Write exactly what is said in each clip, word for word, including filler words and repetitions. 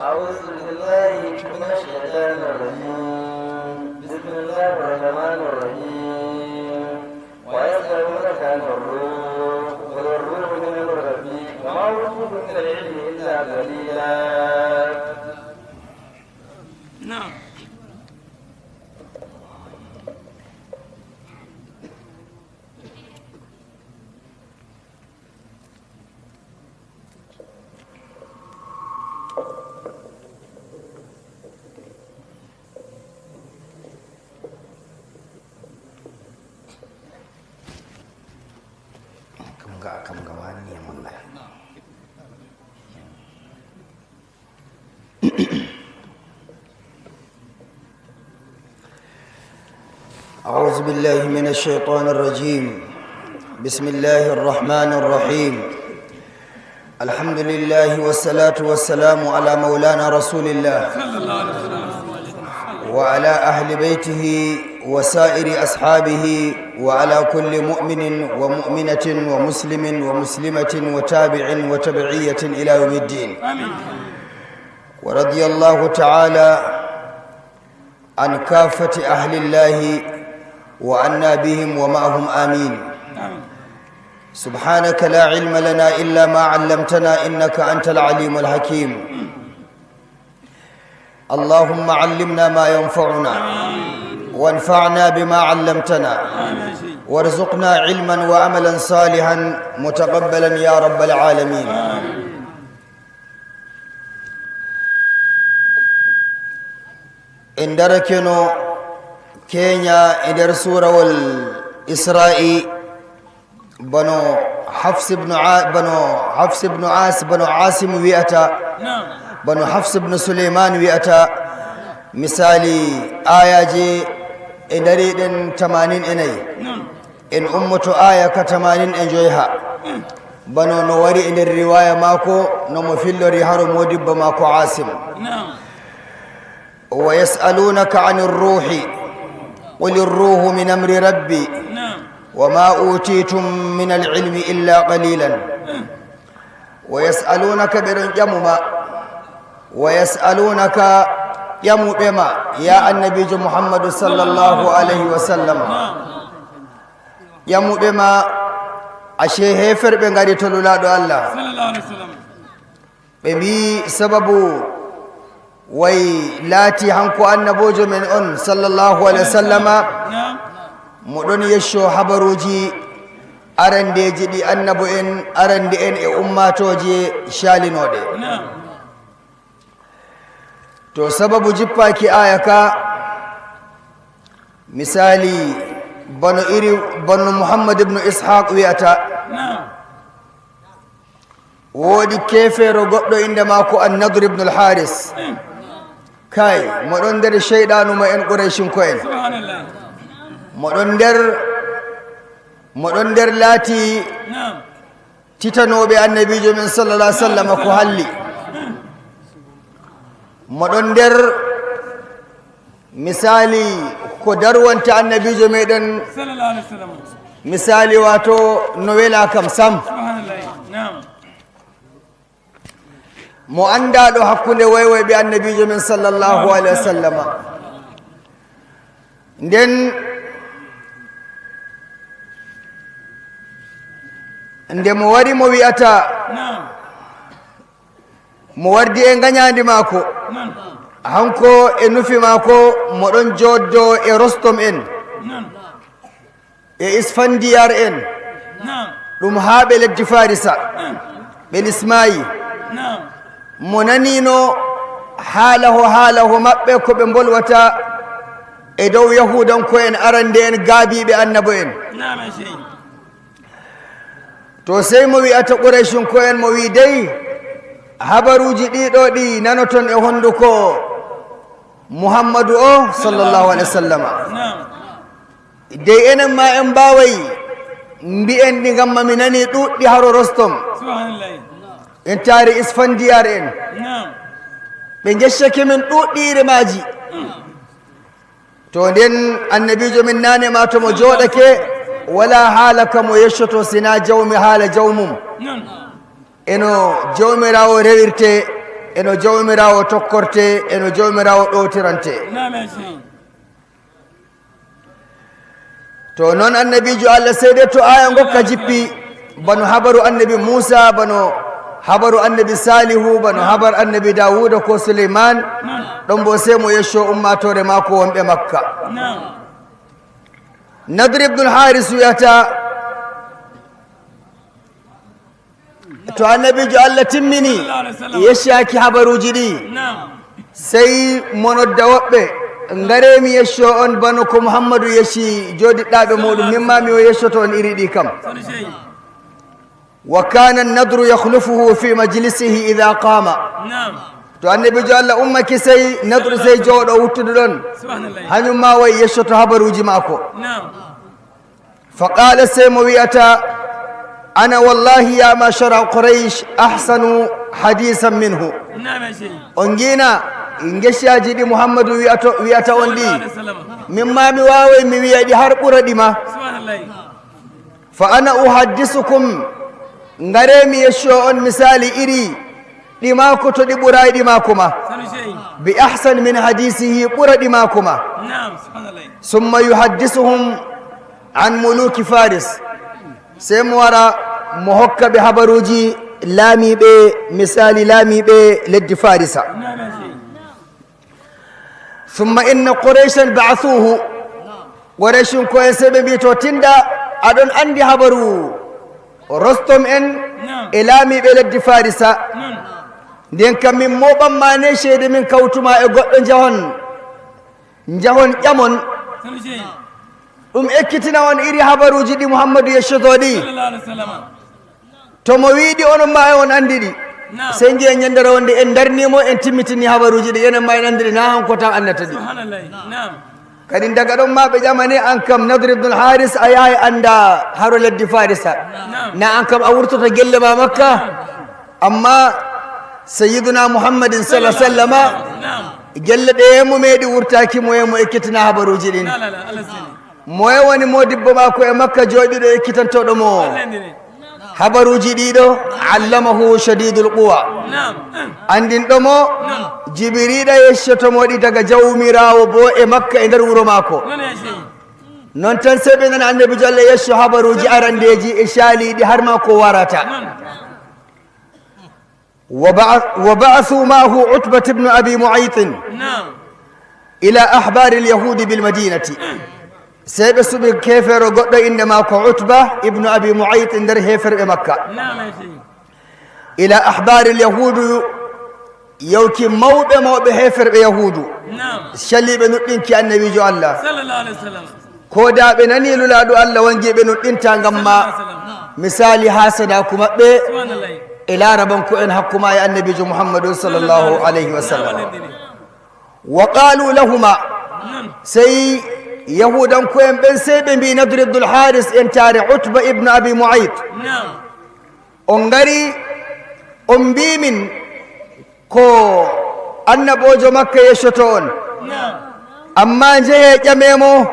أعوذ بالله من الشيطان الرجيم. بسم الله الرحمن الرحيم. ويسألونك عن الروح، قل الروح من أمر ربي، وما أوتيتم من العلم إلا قليلا. نعم. Kam nga, kam nga wani e mun la. أعوذ بالله من الشيطان الرجيم. بسم الله الرحمن الرحيم. الحمد لله والصلاة والسلام على مولانا رسول الله وعلى أهل بيته وسائر أصحابه وعلى كل مؤمن ومؤمنة ومسلم ومسلمة وتابع وتبعية إلى يوم الدين. ورضي الله تعالى عن كافة أهل الله وعنا بهم ومعهم، آمين. سبحانك لا علم لنا إلا ما علمتنا إنك أنت العليم الحكيم. اللهم علمنا ما ينفعنا وانفعنا بما علمتنا وارزقنا علما وعملا صالحا متقبلا يا رب العالمين. En darakeno keña e nder suurawol Isra'i, bano Hafs ibn A-, bano Hafs ibn As, bano Asim wi'ata, bano Hafs ibn Suleyman wi'ata, misali ayaji e ndariɗen tamanin e nayi. En ummoto aya ka tamanin e joy ha. Bano no wari e nder riwaya mako, no mo fillori haro modibbo mako Asim. ويسألونك عن الروح قل الروح من أمر ربي وما أوتيتم من العلم إلا قليلا. ويسألونك ɓe ɗon ƴamuma. ويسألونك ƴamuɓe ma, ya annabijo Muhammadu sallallahu alayhi wa sallam. Ƴamuɓe ma, ashe heferɓe ngari to Nulaaɗo Allah. Ɓe mbi'i sababu way laati hanko annabiijo men on sallallahu alayhi wa sallama, mo ɗon yecco habaruuji arandeeji ɗi annabo en, arande en e ummatooje caalinooɗe. To sababu jippaaki aya ka, misali, bano iri, bano Muhammad ibn Ishaq wi'ata, woodi keefeero goɗɗo innde maako An-Nadr ibn al-Haris. Kay, mo ɗon nder ceyɗaanu ma en Qurayshinko'en. Mo ɗon nder, mo ɗon nder laati titanooɓe annabiijo men sallallahu alaihi wasallam ko halli. Mo ɗon nder misali ko darwanta annabiijo meɗen. Sallallahu alaihi wasallam. Misali wato no wela kam sam. Subhanallah. Naam. Mo anndaɗo hakkunde woywoyɓe annabiijo men sallallahu alaihi wasallama. Nden nde mo wari mo wi'ata, naam, mo wardi e ngañaandi maako, naam, hanko e nufi maako, mo ɗon jooddo e Rostom en, naam, e Isfandiyar en, naam, ɗum haa ɓe leddi Farisa, naam, ɓe lismaayi. Naam. Mo nanino haala ho, haala ho maɓɓe ko ɓe mbolwata e dow Yahuudanko'en arande en gaabiiɓe annabo en. Naam, sey. To sey mo wi'ata Qurayshinko'en mo wi'i dey habaruuji ɗiɗo ɗi nanoton e honduko Muhammadu o sallallahu alaihi wasallama. Naam. Dey enen ma en mbaaway mbi'en ɗi, ngamma mi nani ɗuuɗɗi haro Rostom. Subhanallah. En taari Isfandiyar en. Naam. Ɓe ngeccake min ɗuuɗɗi iri maaji. To nden annabiijo min nane ma to mo jooɗake, wala haala ka mo yeccoto sina jawmi haala jawmum. Naam. Eno Jawmiraawo rewirte eno Jawmiraawo tokkortee, eno Jawmiraawo ɗowtirantee. To noon annabiijo Allah, sey de to aaya ngokka jippi, bano habaru annabi Muusa, bano habaru annabi Saalihu, bano habar annabi Daawuuda ko Suleymaan, ɗon boo sey mo yeccoo ummaatoore maako wonɓe Makka. Nadr ibnul Haaris wi'ata, to annabiijo Allah timmini yeccaaki habaruuji ɗi, sey mo nodda woɓɓe, ngaree mi yeccoo on bano ko Muhammadu yecci jooɗiɗɗaaɓe muuɗum, min maa mi o yeccoto on iri ɗi kam. Wa kaana nadru yakhlufuhu fi majlisihi idha qaama. To annabiijo Allah ummake, sey nadru sey jooɗo wuttudu ɗon, hanyum maa way yeccoto habaruuji maako. Fa qaala, sey mo wi'ata, ana wallahi ya ma'shara Quraysh ahsanu hadiisan minhu. On ngiina ngecaaji ɗi Muhammadu wi'ato, wi'ata on ɗi, min maa mi waaway mi wi'a ɗi har ɓura ɗi ma. Fa ana uhaddisukum, ngaree mi yeccoo on misaali iri ɗi maako to ɗi ɓuraay ɗi maako ma. Bi ahsan min hadiisihi, ɓura ɗi maako ma. Summa yuhaddisuhum an muluki Faris. Sey mo wara mo hokka ɓe habaruuji laamiiɓe, misaali laamiiɓe leddi Farisa. Summa inna Qurayshan ba'athuhu. Qurayshinko'en sey ɓe mbi'i, to tinda aɗon anndi habaru Rostom en e laamiiɓe leddi Farisa. Nden kam min mooɓan ma ne ceede min kawtuma e goɗɗo njahon, njahon ƴamon. Ɗum ekkitina on iri habaruuji ɗi Muhammadu yeccotoo ɗi. To mo wi'i ɗi onon maa e on anndi ɗi. Sey ngi'en nyannde wonde en ndarnii mo, en timmitini habaruuji ɗi, enen maa en anndi ɗi, naa hanko tan annata ɗi. Kadi daga ɗon maa ɓe ƴamane an kam Nadr ibnul Haris a yahay annda haro leddi Farisa. Na an kam a wurtoto gelle ma Makka. Amma Sayyiduna Muhammadin sallallahu alaihi wasallama, gelle ɗe mo meeɗi wurtaaki mo e mo ekkitina habaruuji ɗin. Moye woni moodibbo maako e Makka jooɗiiɗo ekkitantoɗo mo habaruuji ɗiɗo? Allamahu shadidul quwa. Anndinɗo mo Jibiriila yeccoto mo ɗi daga Jawmiraawo bo e Makka e nder wuro maako. Non tan sey ɓe nana Annabiijo Allah yecco habaruuji arandeeji e caaliiɗi har ma ko warata. وبعث-، وبعثوا معه عتبة بن أبي معيط إلى أحبار اليهود بالمدينة. Sey ɓe suɓi keefeero goɗɗo innde maako Utba ibnu Abi Mu'ayt nder heeferɓe Makka. إلى أحبار اليهود، yawki mawɓe mawɓe heeferɓe Yahuudu. Caliiɓe nuɗɗinki Annabiijo Allah. Ko da ɓe nani Nulaaɗo Allah wangi ɓe nuɗɗinta ngam ma, misaali haasadaaku maɓɓe e Laarabanko'en hakku ma e Annabiijo Muhammadu sallallahu alayhi wa sallam. Wa qaalu lahuma, sey Yahuudanko'en ɓen sey ɓe mbi'i Nadr ibnul Haaris entaare Utba ibnu Abi Mu'ayt, on ngari on mbi'i min, ko annaboojo Makka yeccoto on. Amma njehee ƴamee mo,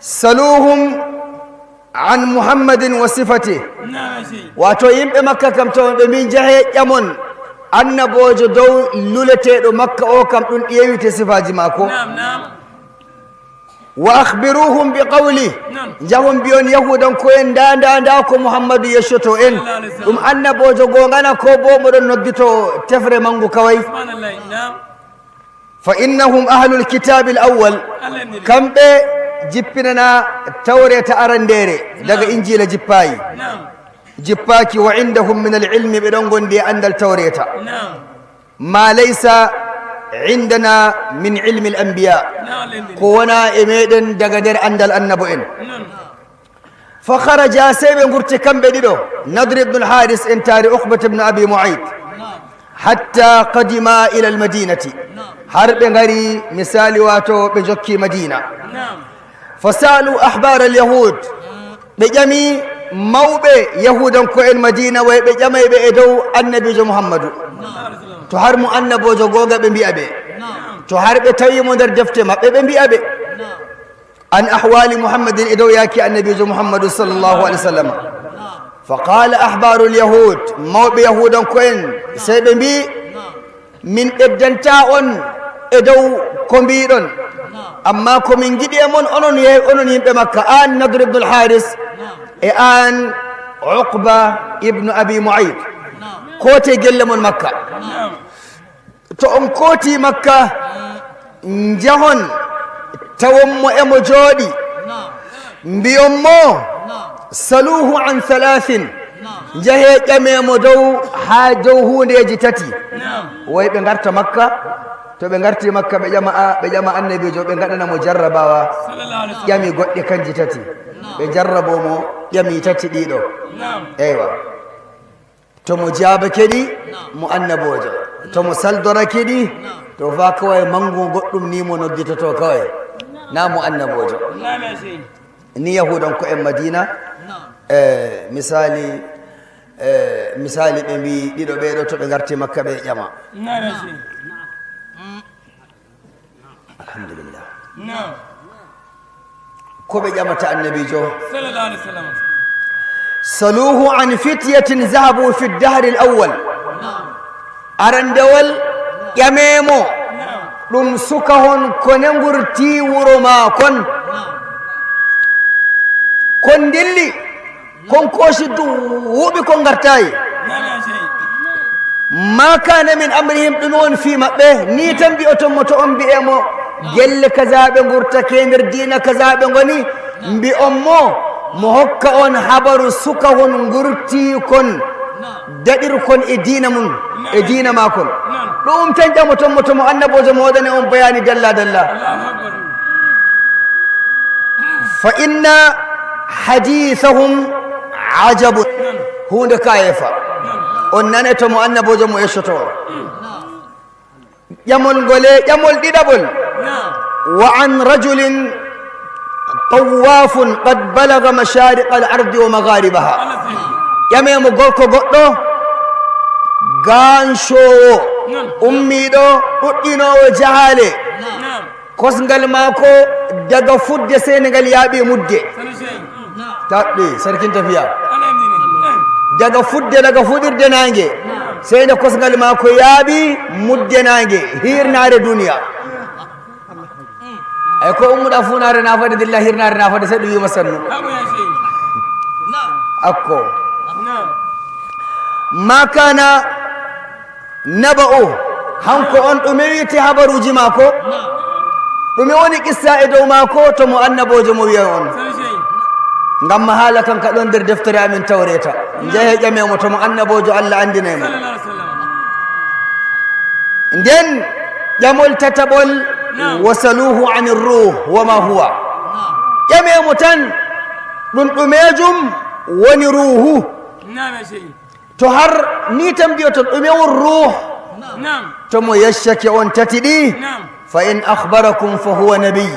saluhum an Muhammadin wa sifatih. Waato yimɓe Makka kam to on ɓe mbi'i njehee ƴamon annaboojo dow luleteeɗo Makka o kam ɗum ƴeewite sifaaji maako. Wa akhbiruhum bi qawli, njahon mbiyon Yahuudanko'en nda, nda, nda ko Muhammadu yeccoto en. Ɗum annaboojo goonga na ko bo moɗon noddito tefre manngu kaway? Fa innahum ahlul kitaabil awwal, kamɓe jippinana tawreeta arandeere daga Injiila jippaayi. Jippaaki. Wa indahum min al ilmi, ɓe ɗon ngondi e anndal tawreeta. Ma laysa indana min ilmi al anbiya, ko wona e meɗen daga nder andal annabo en. Fa kharaja, sey ɓe ngurti kamɓe ɗiɗo, Nadr ibn al Haris entaare Uqbata ibn Abi Mu'ayt, hatta qadima ila al madinati, har ɓe ngari, misali wato ɓe jokki Madina. Fa sa'alu ahbar al yahud, ɓe ƴami mawɓe Yahuudanko'en Madiina, way ɓe ƴamay ɓe e dow Annabiijo Muhammadu. To har mo annaboojo goonga, ɓe mbi'a ɓe. To har ɓe tawi mo nder defte maɓɓe, ɓe mbi'a ɓe. An ahwali Muhammadin, e dow yaaki Annabiijo Muhammadu sallallahu alaihi wasallam. Fa qala ahbarul yahud, mawɓe Yahuudanko'en sey ɓe mbi'i, Min ɓeddantaa on e dow ko mbiiɗon, ammaa ko min ngiɗi e mon, onon ye-, onon yimɓe Makka, aan Nadr ibnul Haaris e aan Uqba ibnu Abi Mu'ayt. Kootee gelle mon Makka. To on kootii Makka, njahon tawon mo e mo jooɗi. Mbiyon mo, "Saluuhu an thalathin." Njahee ƴamee mo dow, haa dow huundeeji tati. Woy ɓe ngarta Makka, to ɓe ngartii Makka, ɓe ƴama, ɓe ƴama Annabiijo, ɓe ngaɗana mo jarrabawa. Ƴami goɗɗe kanji tati. Ɓe jarraboo mo, ƴami tati ɗiɗo. Eywa. To mo jaabake ɗi, mo annaboojo. To mo saldorake ɗi, to faa kaway manngu goɗɗum ni mo nodditotoo kaway. Na mo annaboojo. Ni Yahuudanko'en Madiina, e, misaali, e, misaali ɓe mbii ɗiɗo ɓeeɗo to ɓe ngarti Makka ɓe ƴama. Alhamdulillah. Ko ɓe ƴamata Annabiijo? Sallallahu alaihi wasallam. Saluuhu an fityatin zahabu fi dahri al-awwal. Arandewol, ƴamee mo ɗum suka hon ko ne ngurtii wuro maa kon. Kon ndilli, kon koosi duuɓi, kon ngartaayi. Ma kana min amrihim, ɗum woni fii maɓɓe, ni tan mbi'oton mo to on mbi'e mo, gelle kaza ɓe ngurtake nder diina kaza ɓe ngoni, mbi'on mo, mo hokka on habaru suka hon ngurtii kon, daɗir kon e diina mum, e diina maa kon. Ɗum tan ƴamoton mo to mo annaboojo mo waɗane on bayaani dalla dalla. Fa inna hadithahum ajabun. Huunde kayefa. On nane to mo annaboojo mo yeccotoo. Ƴamol ngole, ƴamol ɗiɗaɓol. Wa an rajulin tawwafun qad balaga mashariq al ardi wa magharibaha. Ƴamee mo gorko goɗɗo, gaanshoowo, ummiiɗo, ɗuɗɗinoowo jahaale. Kosngal maako daga fudde sey nde ngal yaaɓi mudde. Taɓɓe, sarkin tafiya. Daga fudde, daga fuɗirde naange, sey nde kosngal maako yaaɓi mudde naange, hiirnaare duniya. Ay ko ummuɗa fuunaare naafade, dilla hiirnaare naafade, sey ɗum wiima sannu. Akko. Ma kana naba'u, hanko on ɗume wi'ete habaruuji maako? Ɗume woni qissa e dow maako? To mo annaboojo mo wi'ay on. Ngam ma haala kan ka ɗon nder deftere amin Tawreeta. Njahee ƴamee mo to mo annaboojo Allah anndinay mo. Nden ƴamol tataɓol, "Wasaluhu anir ruh wa ma huwa." Ƴamee mo tan ɗum ɗumeejum woni ruuhu. To har ni tan mbi'oton ɗume won ruh. To mo yeccake on tati ɗi, fa in akhbarakum fa huwa nabiy.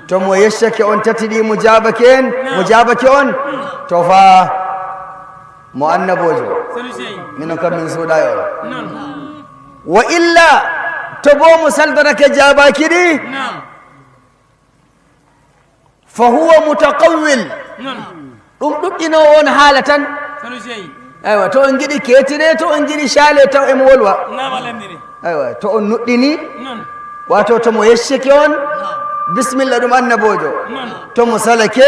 To mo yeccake on tati ɗi, mo jaabake en, mo jaabake on, to fa mo annaboojo. Minon kam min suuɗaay on. Wa illa, to bo mo saldorake jaabaaki ɗi, fa huwa mutaqawwil. Ɗum ɗuɗɗinoowo on haala tan. Aywa, to on ngiɗi keetine, to on ngiɗi caale taw emo wolwa. Aywa, to on nuɗɗini, wato to mo yeccike on, bismillah, ɗum annaboojo. To mo salake,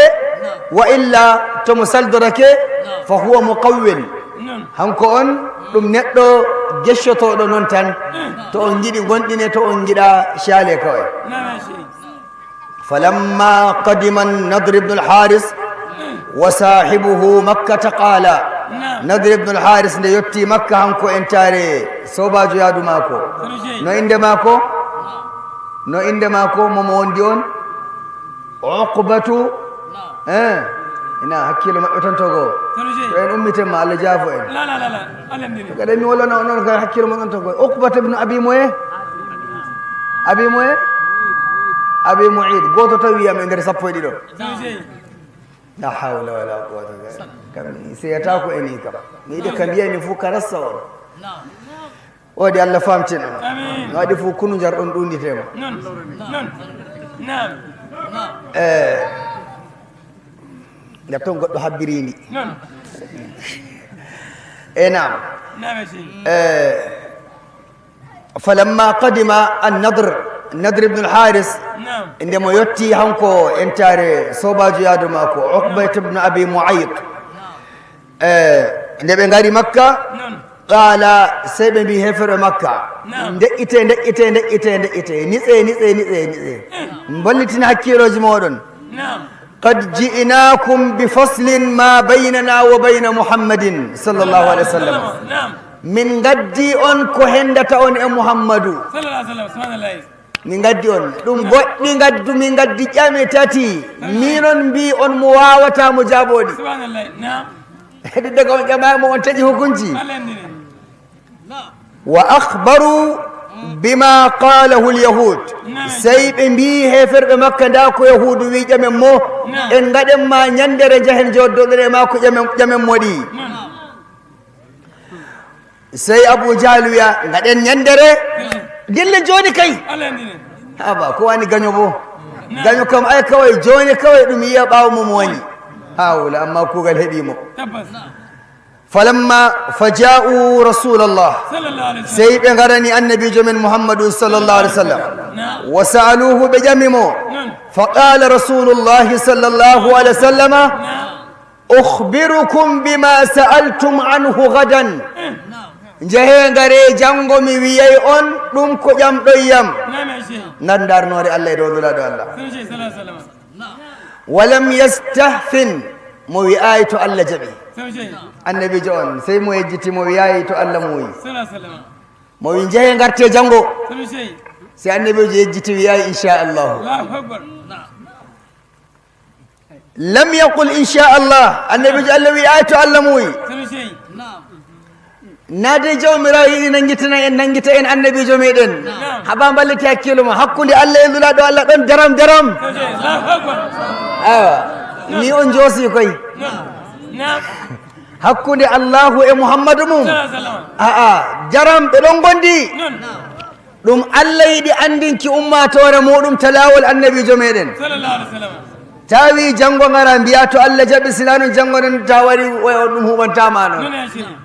wa illa to mo saldorake, fa huwa muqawwil. Hanko on ɗum neɗɗo geccotooɗo non tan. To on ngiɗi ngonɗine, to on ngiɗa caale kaway. Falamma qadima Nadr ibn al-Haris wa sahibuhu Makkata qala, Nadr ibn al-Haris nde yotti Makka, hanko entaare soobaajo yaadu maako. No innde maako? No innde maako, mo mo wondi on? Uqbatu. Eh, ina hakkilo maɓɓe ton togo. To en ummiten ma, Allah jaafo en. Kadi mi wala no, non ka hakkilo mon ton togo. Uqbatu ibn Abi Moye. Abi Moye? Abi Mu'id. Gooto tawi yam e nder sappo e ɗiɗo. La hawla wala quwwata illa billah. Kam mi seyata ko eni kam. Mi yiɗi kam yiyani fu ka rassa on. O waɗi Allah famtin on. No waɗi fu kunu njar ɗon ɗundite ma. Eh, nde ton goɗɗo habbirindi. E nam. Eh, فلما قدم النضر، Nadr ibn al-Haris, نعم. Nde mo yotti hanko entare sobajo yadu mako, Uqba ibn Abi Mu'ayt. Eh, nde ɓe ngari Makka, نعم. Qala, sey ɓe mbi heferɓe Makka, نعم. Ndeƴƴite, ndeƴƴite, ndeƴƴite, ndeƴƴite, nitse, nitse, nitse, nitse. Mballitin hakkiloji moɗon. نعم. قد جئناكم بفصل ما بيننا وبين محمد صلى الله عليه وسلم. نعم. Min gaddi on ko hendata on e Muhammadu. صلى الله عليه وسلم، سبحان الله. Min gaddi on. Ɗum goɗɗi gaddu, min gaddi ƴame tati. Minon mbi on mo wawata mo jaboɗi. سبحان الله، نعم. Hedde ko on ƴama mo on taƴi hukunci. Wa akhbaru bima qalahu al-yahud. Sey ɓe mbi heferɓe Makka, nda ko Yahudu wi, ƴamen mo. En ngaɗen ma ñandere, njahen joddoɗen e ma ko ƴamen, ƴamen mo ɗi. Sey Abu Jahal wiya, ngaɗen ñandere. Dille joni kay. Haba, ko wani gaño bo? Gaño kam ay kawai joni kawai ɗum yiya ɓawo mum wani. Hawla, amma kugal heɓi mo. Falamma faja'u Rasulallah. Sey ɓe ngarani annabijo men Muhammadu sallallahu alaihi wasallam. Wa sa'aluhu, ɓe ƴami mo. Fa qala Rasulullahi sallallahu alaihi wasallama, ukhbirukum bima sa'altum anhu ghadan. Njahe ngare jango mi wiyay on ɗum ko ƴamɗoyyam. Nder darnore Allah e dow nulaɗo Allah. Walam yastahfin, mo wi'ayi to Allah jaɓi. Annabijo on, sey mo yejjiti mo wi'ayi to Allah muuyi. Mo wi njahe ngarte jango. Sey annabijo yejjiti wi'ayi insha Allah. Lam yaqul insha Allah, annabijo Allah wi'ayi to Allah muuyi. Naade Jawmiraawo yiɗi nanngitina en, nanngita en annabiijo meɗen. Naam. Haɓa mballiti hakkiilo ma. Hakkunde Allah e Nulaaɗo Allah ɗon daram daram. Allahu Akbar. Awa. Naam. Ni on njoosi koy. Naam. Naam. Hakkunde Allahu e Muhammadu mum. Sallallahu alaihi wasallam. A'a, daram ɓe ɗon ngondi. Naam. Ɗum Allah yiɗi anndinki ummaatoore muuɗum ta laawol annabiijo meɗen. Sallallahu alaihi wasallam. Tawi janngo ngara mbiya to Allah jaɓi, sina non janngo nden ta wari, o ɗum huɓanta ma non. Noon ya sini.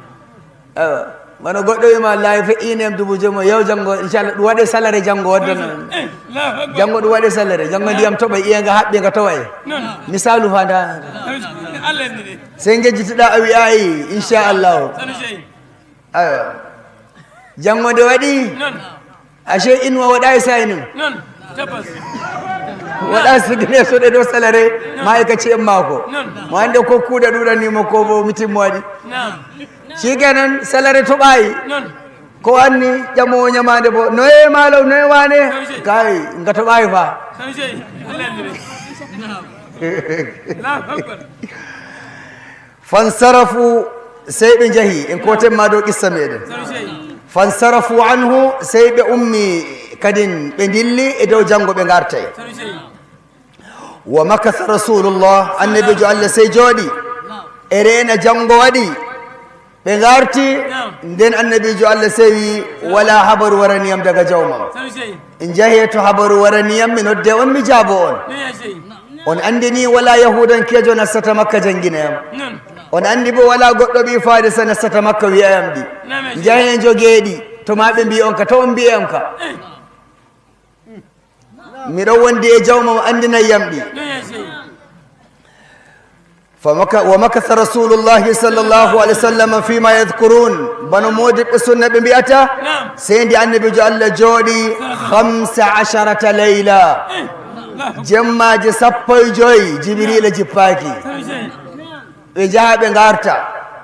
Ewa. Wano goɗɗo wi'ma, "Wallahi, feƴƴiino yam dubu joyi, yaw janngo, inchallah, ɗum waɗe salare janngo, wadda noon." Eh, Allahu Akbar. Janngo ɗum waɗe salare, janngo ndiyam toɓa, iye nga haɓɓi nga towa e. Noon. Misaalu fa nda. Allah ni de. Sey ngejjitoɗa a wi'ayi, inchallah. Sanu sey. Aywa. Janngo nde waɗi. Noon. Ashe inuwa waɗayi sa'i nun. Noon. Tabbas. Waɗa sigine so ɗe ɗo salare, noon, ma'aikaci en maako. Noon. Mo hannde ko kuuɗe ɗuuɗani mo ko bo mitin mo waɗi. Naam. Shikenan, salare toɓayi. Noon. Ko anni ƴamoowo ñamaande bo, "Noye maalo, noye waane?" Noon sey. Kay, nga toɓayi fa. Noon sey. Allah ya dire. Naam. Allahu Akbar. Fansarafu, sey ɓe njahi, en koten ma dow qissa meɗen. Fansarafu anhu, sey ɓe ummi kadin, ɓe ndilli e dow janngo ɓe ngartay. Wa makatha Rasulullah, annabiijo Allah sey jooɗi. E reena janngo waɗi, ɓe ngarti, nden annabiijo Allah sey wi, "Wala habaru waraniyam daga jawmam. En njahe to habaru waraniyam, mi nodde on, mi jaabo on." On anndi ni wala Yahuudankeejo nastata Makka janngina yam. Non. On anndi bo wala goɗɗo ɓii Farisa nastata Makka wi'a yam ɗi. Njahe njogeeɗi, to ma ɓe mbi'i on ka, to on mbi'e yam ka. Eh. Miɗo wondi e jawma mo anndinay yam ɗi. Non ya sey. Fa maka-, wa makatha Rasulullahi sallallahu alaihi wasallam fima yadhkurun. Bano moodiɓɓe sunna ɓe mbi'ata, naam, sey nde annabiijo Allah jooɗi, sallallahu, khamsa asharata layla. Eh, Allahu Akbar. Jemmaaji sappo e joy, Jibriila jippaaki. Sallallahu alaihi wasallam. Ɓe njaha ɓe ngarta.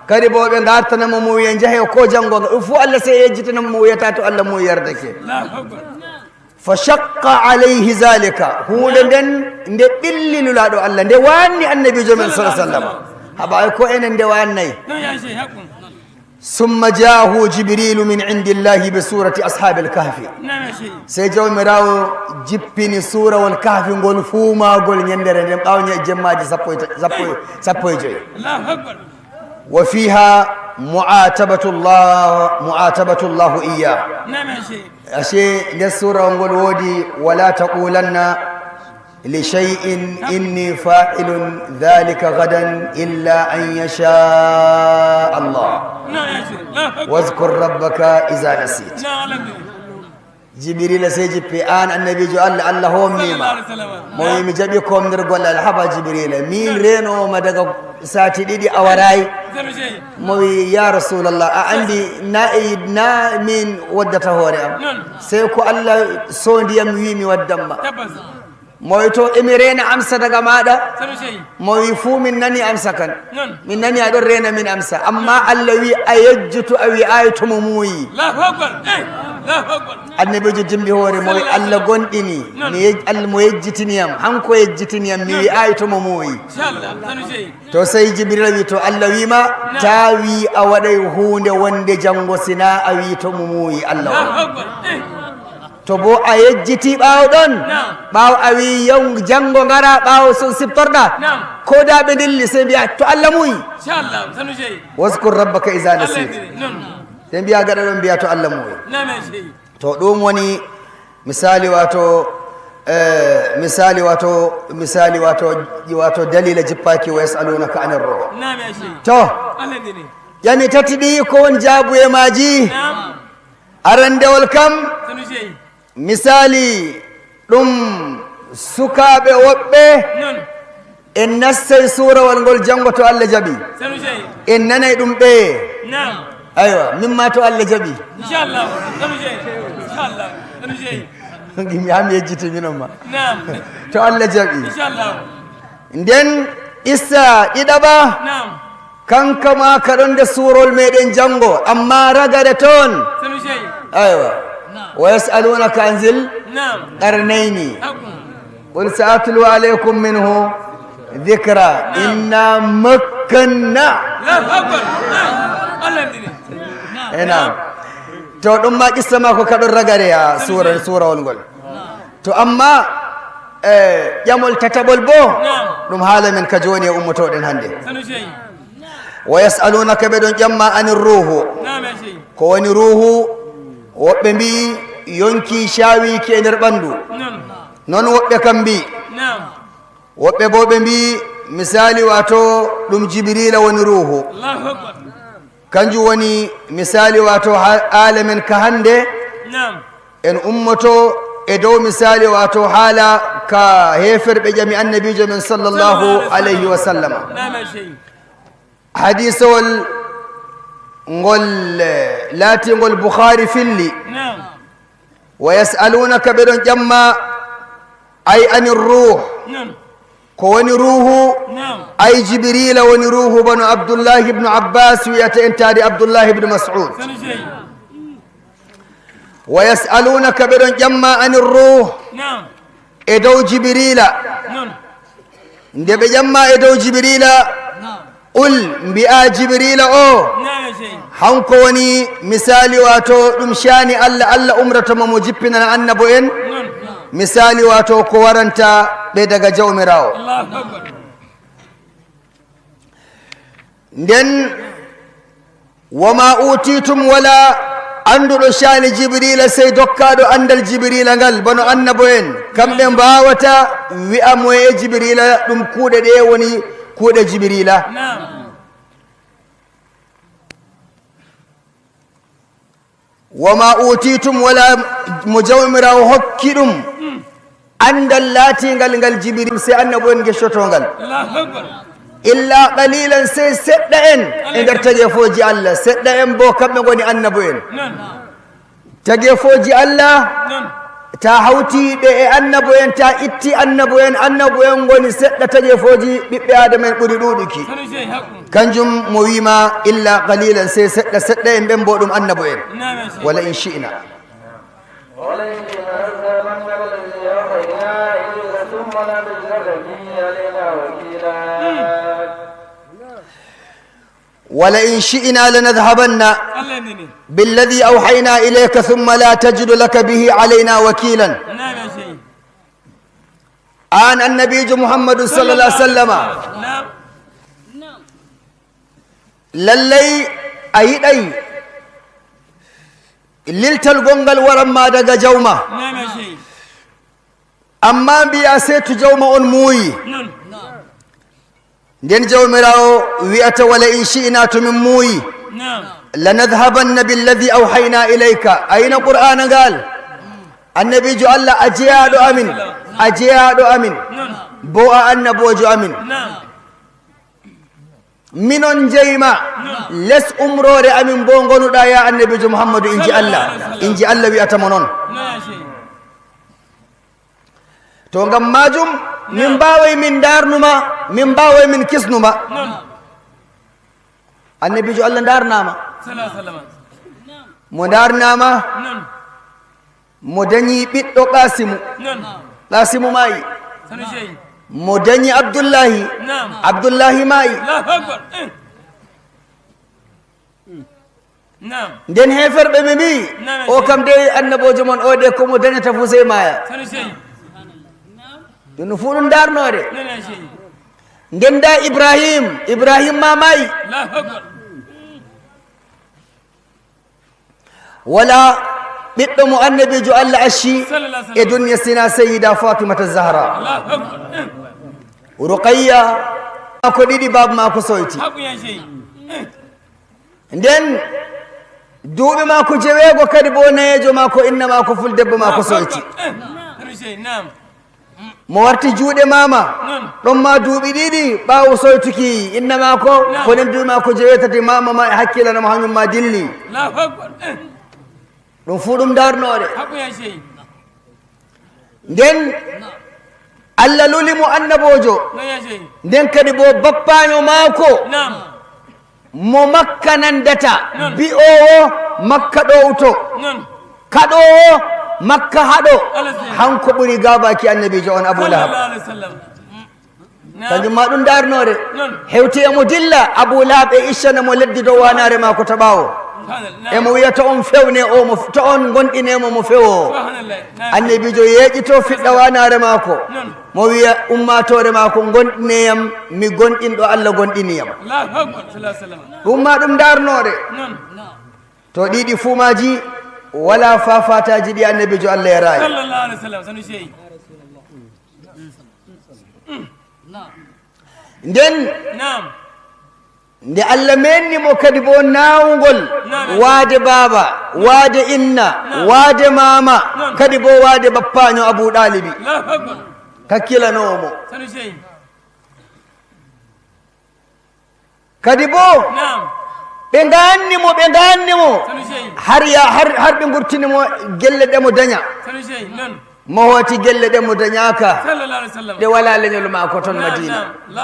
Kadi bo ɓe ngartana mo, mo wi'a njahe ko janngo, ɗum fuu Allah sey yejjitana mo, mo wi'ata to Allah mo yardake. Allahu Akbar. Fa shaqqa alayhi zalika. Huunde nden nde ɓilli Nulaaɗo Allah, nde waanni annabiijo men sallallahu alaihi wasallam. Haba ay ko enen nde waannay. Non ya sey haqqun. Summa jaahu Jibrilu min indillahi bi surati ashabil kahfi. Naam ya sey. Sey Jawmiraawo jippini suurawol Kahfi ngol fuumaagol ñenndere nden ɓaawo ñe-, jemmaaji sappo e ta-, sappo e, sappo e joy. Allahu Akbar. Wa fiha mu'atabatullah, mu'atabatullah iyyah. Naam ya sey. Ashe nder suurawol ngol woodi, "Wala taqulanna li shay'in inni fa'ilun dhalika ghadan illa an yasha Allah. Naam ya sey. Allahu Akbar. Wadhkur rabbaka idha nasit." Naam, alhamdulillah. Jibrila sey jippi, "An annabiijo Allah, Allah hoomnii ma." Mo wi, "Mi jaɓi koomndirgol Allah." "Haba Jibrila, min reenoowo ma daga sati ɗiɗi a waraay." Mo wi, "Ya Rasulallah, a anndi na e, na min waddata hoore am. Sey ko Allah soondi yam wi mi waddan ma." Mo wi, "To emi reena amsa daga maaɗa?" Mo wi, "Fuu min nani amsa kan. Min nani aɗon reena min amsa. Amma Allah wi a yejjitu, a wi'aay to mo muuyi." Annabiijo jimbi hoore mo wi, "Allah gonɗini. Mi yej-, Allah mo yejjitini yam. Hanko yejjitini yam. Mi wi'aay to mo muuyi." To sey Jibrila wi, "To Allah wi ma, ta wi a waɗay huunde wonde janngo si na a wi to mo muuyi Allah o." To bo a yejjiti ɓaawo ɗon, ɓaawo a wi yon-, janngo ngara ɓaawo so siftorɗa, ko da ɓe ndilli sey mbiya, "To Allah muuyi." "Waskur rabbaka iza nasit." Sey mbiya gaɗa ɗon mbiya, "To Allah muuyi." To ɗum woni misali wato, eh, misali wato, misali wato, wato dalila jippaki, "Wa yas'alunaka anir ruh." To, ƴami tati ɗi ko won jaabuye maaji? Arandewol kam, misali ɗum sukaaɓe woɓɓe en nassay suurawol ngol janngo to Allah jaɓi. En nanay ɗum ɓeye. Aywa, min ma to Allah jaɓi. Gimi am yejjiti minon ma. To Allah jaɓi. Nden issa ɗiɗaɓa, kanka ma ka ɗon nder suurol meɗen janngo, amma ragare toon. Aywa. "Wa yas'alunaka an zil qarnayni. Qul sa'atlu alaykum minhu dhikra. Inna makkanna." E naam. To ɗum ma qissa ma ko ka ɗon ragare ya suura, suurawol ngol. To amma, eh, ƴamol tataɓol bo, ɗum haala men ka jooni e ummotoɗen hannde. "Wa yas'alunaka", ɓe ɗon ƴamma, "anir ruhu." Ko woni ruhu? Woɓɓe mbi'i yonki caawiki e nder ɓanndu. Non woɓɓe kam mbi'i. Woɓɓe bo ɓe mbi'i misali wato ɗum Jibrila woni ruhu. Kanjum woni misali wato ha-, haala men ka hannde. En ummoto e dow misali wato haala ka heeferɓe ƴami annabiijo men sallallahu alayhi wa sallama. Hadiisowol ngol, eh, laatingol Bukhari filli. "Wa yas'alunaka", ɓe ɗon ƴamma, ay anir ruh. Ko woni ruhu? Ay Jibrila woni ruhu, bano Abdullahi ibnu Abbas wi'ata en taade Abdullahi ibnu Mas'ud. "Wa yas'alunaka", ɓe ɗon ƴamma anir ruh, e dow Jibrila. Nde ɓe ƴamma e dow Jibrila, qul, mbi'a Jibrila o, hanko woni misali wato ɗum shani Allah, Allah umrata mo mo jippinana annabo en, misali wato ko waranta ɓe daga Jawmiraawo. Nden, "Wa ma utitum", wala annduɗo shani Jibrila sey dokkaaɗo anndal Jibrila ngal, bano annabo en. Kamɓe mbaawata wi'a moye Jibrila, ɗum kuuɗe ɗeye woni kuuɗe Jibrila. "Wa ma utitum", wala mo Jawmiraawo hokki ɗum anndal laatingal ngal Jibril, sey annabo en ngeccoto ngal. "Illa qalilan", sey seɗɗa en e nder tageefooji Allah. Seɗɗa en bo kamɓe ngoni annabo en. Tageefooji Allah, ta hawti ɓe e annabo en, ta itti annabo en, annabo en ngoni seɗɗa tageefooji ɓiɓɓe Adama en ɓuri ɗuuɗuki. Kanjum mo wiima, "Illa qalilan", sey seɗɗa, seɗɗa en ɓen bo ɗum annabo en. "Wala in shi'na." ولئن أخرنا الذي أوحينا إليك ثم لا تجد به علينا وكيلا. "ولئن شئنا لنذهبن بالذي أوحينا إليك ثم لا تجد لك به علينا وكيلا." An annabiijo Muhammadu sallallahu alaihi wasallama, lallay a yiɗay liltal gonngal waran ma daga Jawma. Amma mbi'a sey to Jawma on muuyi. Nden Jawmiraawo wi'ata, "Wala in shi'na", to min muuyi. "Lanadhhabanna billadhi awhayna ilayka." Ayna Qur'aana ngal. Annabiijo Allah, a jeyaaɗo amin, a jeyaaɗo amin, bo a annaboojo amin. Minon njeyma les umroore amin bo ngonuɗaa, yaa Annabiijo Muhammadu, inji Allah, inji Allah wi'ata mo non. To ngam maajum, min mbaaway min ndaarnuma, min mbaaway min kisnuma. Annabiijo Allah ndaarnaama. Mo ndaarnaama, mo dañi ɓiɗɗo Qaasimu. Qaasimu maayi. Mo dañi Abdullahi. Abdullahi maayi. Nden heeferɓe ɓe mbi'i, "O kam dey annaboojo mon o de, ko mo dañata fu sey maaya." Ɗum no fuu ɗum ndaarnoore. Nden ndaa Ibrahim, Ibrahim ma maayi. Wala ɓiɗɗo mo annabiijo Allah acci e duniya sina Sayyida Fatimata Zahra. Ruqayya, ko ɗiɗi baaba maako soyti. Nden duuɓi maako jeweego kadi bo nayeejo maako, inna maako ful debbo maako soyti. Mo warti juuɗe maama, ɗon ma duuɓi ɗiɗi ɓaawo soytuki inna maako, ko nden duuɓi maako jeweetati maama ma e hakkilana mo hanyum ma dilli. Ɗum fuu ɗum ndaarnoore. Nden Allah luli mo annaboojo. Nden kadi bo bappaayo maako mo Makka nandata, bi'oowo Makka ɗowto, kaɗoowo Makka haɗo, hanko ɓuri gaabaaki annabiijo on Abu Lahab. Kanjum ma ɗum ndaarnoore. Hewti e mo dilla, Abu Lahab e iccana mo leddi dow waanaare maako ta ɓaawo. E mo wi'a, "To on fewne o, mo, to on ngonɗine mo, mo fewo." Annabiijo yeeƴito fiɗɗa waanaare maako. Mo wi'a ummaatoore maako, "Ngonɗine yam, mi gonɗinɗo Allah gonɗini yam." Ɗum ma ɗum ndaarnoore. To ɗiɗi fuu maaji, wala faafaataaji ɗi annabiijo Allah yaraayi. Nden, nde Allah meenni mo kadi bo naawngol waade baaba, waade inna, waade maama, kadi bo waade bappaaño Abu Ɗaalibi, kakkilanoowo mo. Kadi bo, ɓe ngaanni mo, ɓe ngaanni mo, har ya, har, har ɓe ngurtini mo gelle ɗe mo daña. Mo hooti gelle ɗe mo dañaaka, ɗe walaa leñol maako ton Madiina.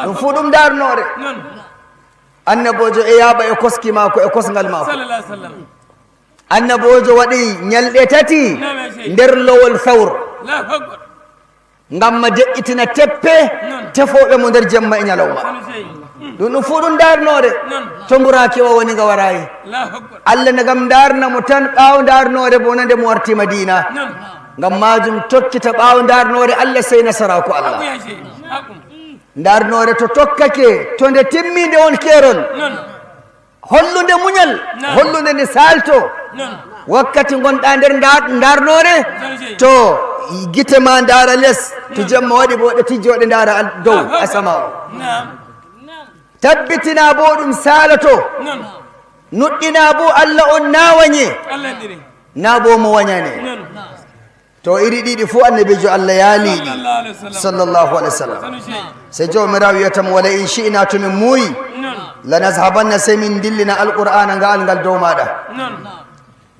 Ɗum fuu ɗum ndaarnoore. Annaboojo e yaaɓa e koski maako, e kosngal maako. Annaboojo waɗi ñalɗe tati nder lowol Sawr. Ngam ma de'itina teppe tefooɓe mo nder jemma e ñalawma. Ɗum, ɗum fuu ɗum ndaarnoore. To mburaaki o woni nga waraayi. Allah na ngam ndaarna mo tan ɓaawo ndaarnoore bo na nde mo warti Madiina. Ngam maajum tokkita ɓaawo ndaarnoore Allah sey nasaraaku Allah. Ndaarnoore to tokkake, to nde timmi nde won keerol. Hollunde muñal, hollunde nde saalto. Wakkati ngonɗaa nder nda-, ndaarnoore, to gite ma ndaara les, to jemma waɗi bo ɗe tijjo ɗe ndaara al-, dow asama o. Tabbitina bo ɗum saaloto. Nuɗɗina bo Allah on na wañe, na bo mo wañane. To iri ɗiɗi fuu annabiijo Allah yaaliiɗi, sallallahu alaihi wasallam. Sey Jawmiraawo wi'ata mo, "Wala in shi'na, to min muuyi, lanazhabanna, sey min ndillina Alqur'aana nga'al ngal dow maaɗa.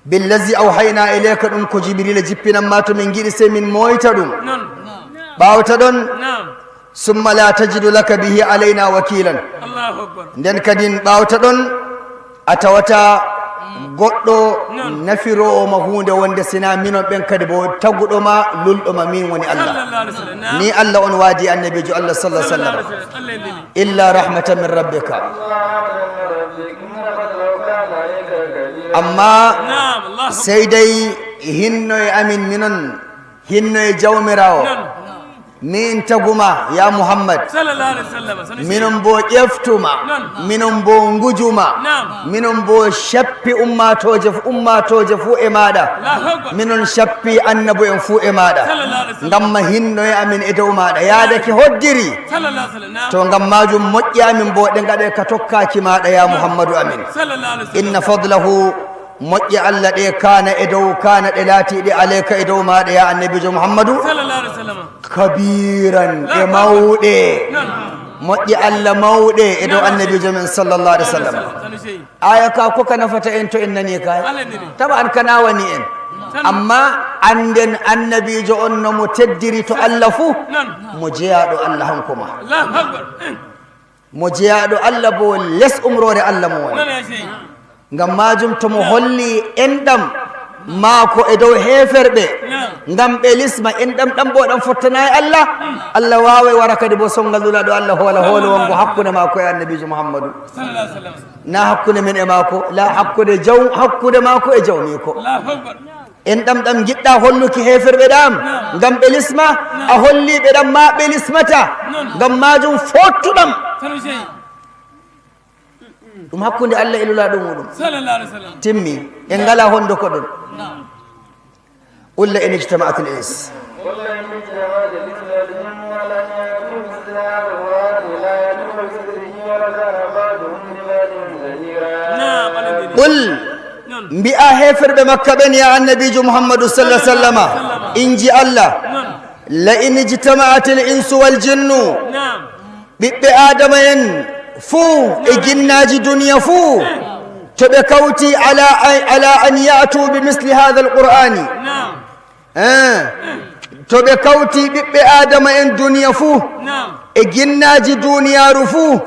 Billazi awhayna ilayka, ɗum ko Jibriila jippinan ma, to min ngiɗi sey min mooyta ɗum." Ɓaawta ɗon, "Summa la tajidu laka bihi alayna wakilan." Nden kadin ɓaawta ɗon, a tawata goɗɗo nafiroowo ma huunde wonde sina minon ɓen kadi bo taguɗo ma, lulɗo ma, min woni Allah. Ni Allah on waadi annabiijo Allah sallallahu alaihi wasallam. Illa rahmatan min rabbika. Amma sey dey hinno e amin minon, hinno e Jawmiraawo. Min taguma, ya Muhammad. Minon bo ƴeftuma. Minon bo ngujuma. Minon bo cappi ummatooje fu-, ummatooje fuu e maaɗa. Minon cappi annabu'en fuu e maaɗa. Ngam ma hinno e amin e dow maaɗa. Yaadake hoddiri. To ngam maajum moƴƴi amin bo ɗe ngaɗe ka tokkaaki maaɗa, ya Muhammadu amin. Inna fadlahu Moƴƴe Allah ɗe kaana e dow, kaana ɗe laatiiɗe aleyka e dow maaɗa, ya annabiijo Muhammadu, kabiiran, ɗe mawɗe. Moƴƴe Allah mawɗe e dow annabiijo men, sallallahu alaihi wasallam. Aya ka ko ka nafata en to en nani ka. Taba an kana wani en. Amma annden annabiijo on no mo teddiri to Allah fu, mo jeyaaɗo Allah hanko ma. Mo jeyaaɗo Allah bo les umroore Allah mo woni. Ngam maajum to mo holli enɗam maako e dow heeferɓe, ngam ɓe lisma, enɗam ɗam bo ɗam fottanaay Allah. Allah waaway wara kadi bo sonngal Nulaaɗo Allah hoola hoolo wongo hakkunde maako e annabiijo Muhammadu. Na hakkunde men e maako, la hakkunde jaw-, hakkunde maako e jawmiiko. Enɗam ɗam ngiɗɗa holluki heeferɓe ɗam, ngam ɓe lisma, a holli ɓe ɗam ma ɓe lismata, ngam maajum fottuɗam. Ɗum hakkunde Allah e Nulaaɗo muɗum. Timmi, en ngala hondo ko ɗon. قل لئن اجتمعت الإنس. قل لئن اجتمعت الإنس والجن على أن يأتوا بمثل هذا القرآن لا يأتون بمثله ولو كان بعضهم لبعض ظهيرا. Qul, mbi'a heeferɓe Makka ɓen, ya annabiijo Muhammadu sallallahu alaihi wasallama, inji Allah, la in ijtama'atil insu wal jinnu, ɓiɓɓe Aadama en fuu e jinnaaji duniya fuu, to ɓe kawti ala an, ala an ya'tu bi misli hadha al-Qur'ani, eh, to ɓe kawti ɓiɓɓe Aadama en duniya fuu e jinnaaji duniyaaru fuu,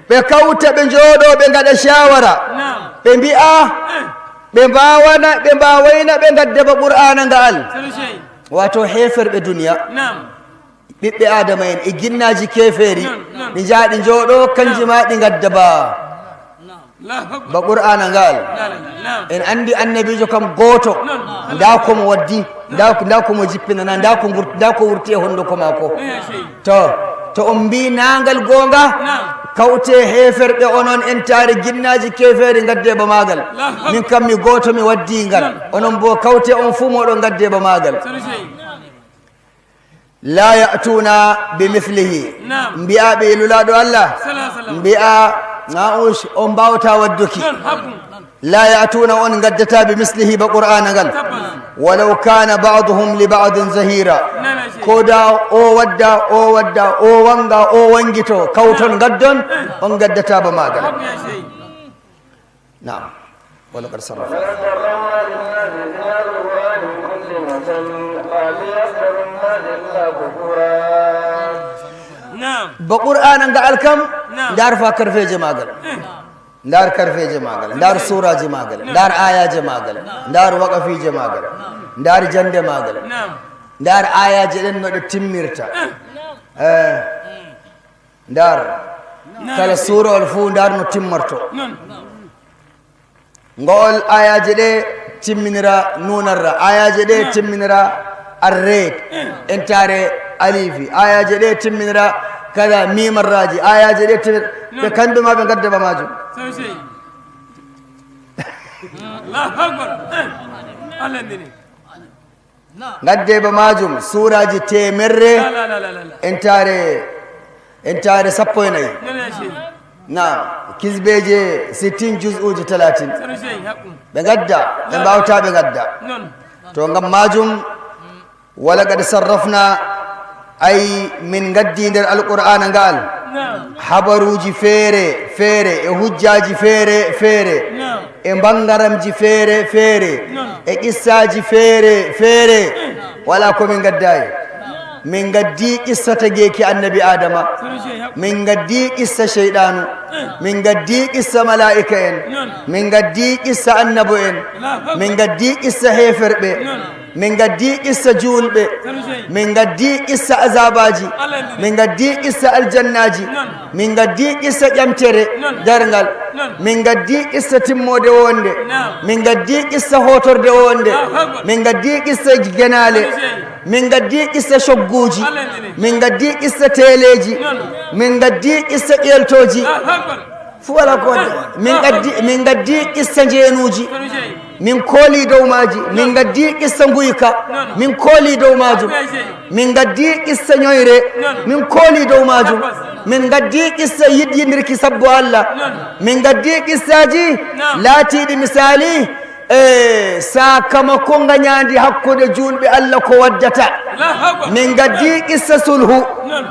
ɓe kawta, ɓe njooɗo, ɓe ngaɗa shawara, ɓe mbi'a, ɓe mbaawana, ɓe mbaawayna, ɓe ngadda ba Qur'aana nga'al. Wato heeferɓe duniya. Ɓiɓɓe Aadama en e jinnaaji keefeeri, ɗi njaaɗi njooɗo, kanji ma ɗi ngadda ba, ba Qur'aana ngal. En anndi annabiijo kam gooto, ndaa ko mo waddi, ndaa ko, ndaa ko mo jippinana, ndaa ko ngur-, ndaa ko wurti e honduko maako. To, to on mbii naangal goonga, kawte heeferɓe onon entaare jinnaaji keefeeri ngadde ba maagal. Min kam mi gooto mi waddi ngal. Onon bo kawte on fuu moɗon ngadde ba maagal. La ya'tuna bi mithlihi. Naam. Mbi'a ɓe Nulaaɗo Allah. Sallallahu alaihi wasallam. Mbi'a, na on, on mbaawata wadduki. Naam, haqqun. La ya'tuna, on ngaddata bi mithlihi ba Qur'aana ngal. Tabbas. Walaw kana ba'duhum li ba'din zahira. Naam, naam, sey. Ko da o wadda, o wadda, o wanga, o wangito, kawton ngaddon, on ngaddata ba maagal. Haqqun, ya sey. Naam. Walaqad sarrafna. ولقد ذرأنا للناس في هذا القرآن من كل مثل فأبى أكثر الناس إلا كفورا. Naam. Ba Qur'aana nga'al kam, naam, ndaar fa karfeeje maagal. Eh. Ndaar karfeeje maagal, ndaar suuraaji maagal, naam, ndaar aayaaje maagal, ndaar waqafiije maagal, ndaar jannde maagal, naam, ndaar aayaaje ɗen no ɗe timmirta. Eh. Eh. Ndaar, naam, kala suurawol fuu, ndaar no timmorto. Noon. Ngo'ol aayaaje ɗe timminira nuunarra, aayaaje ɗe, naam, timminira arreet, eh, entaare alifi, aayaaje ɗe timminira kada miimarraaji, aayaaje ɗe timmi-, naam, ɓe kamɓe ma ɓe ngadda ba maajum. Sosai. Allahu Akbar. Eh, Allah nini. Ngadde ba maajum suuraaji teemerre, la, la, la, la, la, la, entaare, entaare sappo e nayi. Nana sey. Naam, kisbeeje sittin, juz'uuji talatin. Sanu sey, haqqun. Ɓe ngadda, ɓe, la, la, mbaawata ɓe ngadda. Non. To ngam maajum, walaqad sarrafna, ay, min ngaddi nder Alqur'aana nga'al, naam, habaruuji feere feere e hujjaaji feere feere, naam, e mbangaramji feere feere, naam, e qissaaji feere feere. Eh. Walaa ko min ngaddaay. Min ngaddi qissa tageeki Annabi Aadama. Sanu sey, haqqun. Min ngaddi qissa seyɗaanu. Eh. Min ngaddi qissa malaa'ika en. Non. Min ngaddi qissa annabo en. Allahu Akbar. Min ngaddi qissa heeferɓe. Non. Min ngaddi qissa juulɓe. Sanu sey. Min ngaddi qissa azaabaaji. Allah nini. Min ngaddi qissa aljannaaji. Non. Min ngaddi qissa ƴamtere, non, darngal. Non. Min ngaddi qissa timmoode wonde. Naam. Min ngaddi qissa hootorde wonde. Allahu Akbar. Min ngaddi qissa genaale. Sanu sey. Min ngaddi qissa cogguuji. Allah nini. Min ngaddi qissa teeleeji. Non. Min ngaddi qissa ƴeeltooji. Allahu Akbar. Fuu walaa ko wadda. Min ngaddi, min ngaddi qissa njeenuuji. Min kooli dow maaji. Min ngaddi qissa nguyka. Min kooli dow maajum. Min ngaddi qissa ñoyre. Min kooli dow maajum. Min ngaddi qissa yiɗyindirki sabbu Allah. Min ngaddi qissaaji laatiiɗi misaali E sakamako ngañaandi hakkunde juulɓe Allah ko waddata. Min ngaddi qissa sulhu.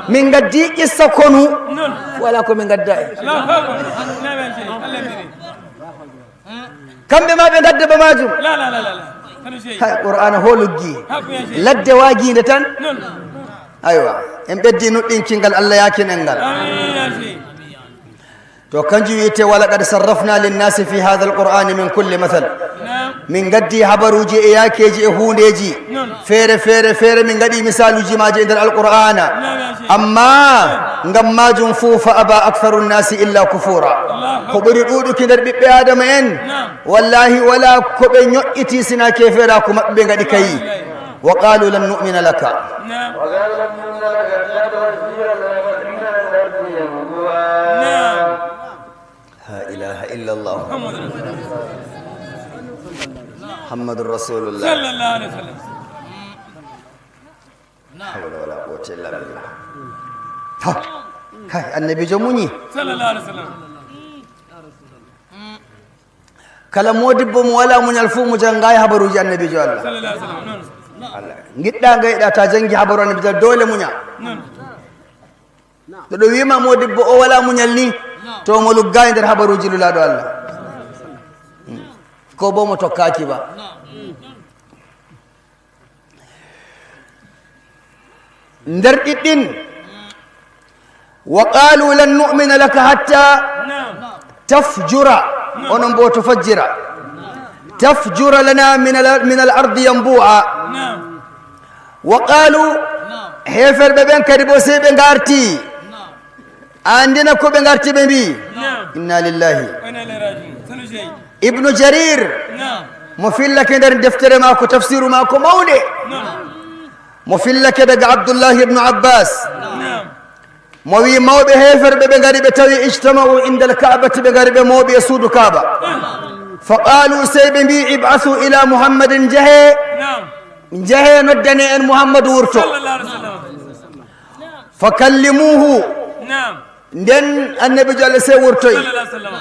Min ngaddi qissa konu. Wala ko min ngadda e. Kamɓe ma ɓe ngadda ba majum. Hay Qur'ana ho luggi. Ladde wagiinde tan. Aywa, en ɓeddi nuɗɗinkingal, Allah yakin en ngal. To kanjum wiyete, "Walaqad sarrafna linnasi fi hadha alqur'ani min kulli mathal." Min gaddi habaruji e yakeji e hundeji feere feere feere, min gaɗi misaluji maji e nder alqur'ana. Amma ngam majum fu, "Fa aba aktharu nnasi illa kufura." Ko ɓuri ɗuɗuki nder ɓiɓɓe adama en, wallahi wala ko ɓe ño'iti sina keferaku maɓɓe ɓe gaɗi kayi. "Wa qalu lan nu'mina laka." نعم. وقالوا لن نؤمن لك حتى تفجر لنا من الأرض ينبوعا. نعم. لا إله إلا الله. محمد رسول الله. محمد رسول الله. صلى الله عليه وسلم. حول ولا قوة إلا بالله. Ha. Kay, annabiijo muñi. صلى الله عليه وسلم. Kala modibbo mo wala muñal fuu, mo janngaay habaruuji annabiijo Allah. صلى الله عليه وسلم. نعم. Allah. Ngiɗɗa ngayɗa, ta janngi habaru annabiijo Allah, doole muña. نعم. To ɗo wiima modibbo o wala muñal ni, to mo luggaay nder habaruuji lulaaɗo Allah. Hmm. Ko bo mo tokkaaki ba. Nder ɗiɗɗin, "Wa qalu lan nu'mina laka hatta tafjura," onon bo tufajjira, "tafjura lana min al-, min al-ardi yanbu'a." Wa qalu, heeferɓe ɓen kadi bo sey ɓe ngarti. A anndina ko ɓe ngarti ɓe mbi'i? Naam. Inna lillahi. Wa inna ilayhi raji'un. Sanu Shehi. Ibnu Jarir, naam, mo fillake nder deftere maako, tafsiru maako mawnde. Naam. Mo fillake daga Abdullahi ibnu Abbas. Naam. Mo wi mawɓe heeferɓe ɓe ngari ɓe tawi ijtama'u inda al-Ka'bati, ɓe ngari ɓe mooɓi e suudu Kaaba. Naam. Fa qalu, sey ɓe mbi'i, "Ib'asu ila Muhammadin, njahe." Naam. Njahe noddane en Muhammadu wurto. Sallallahu alaihi wasallam. Fa kallimuhu. Naam. Nden annabiijo Allah sey wurtoy. Sallallahu alaihi wasallam.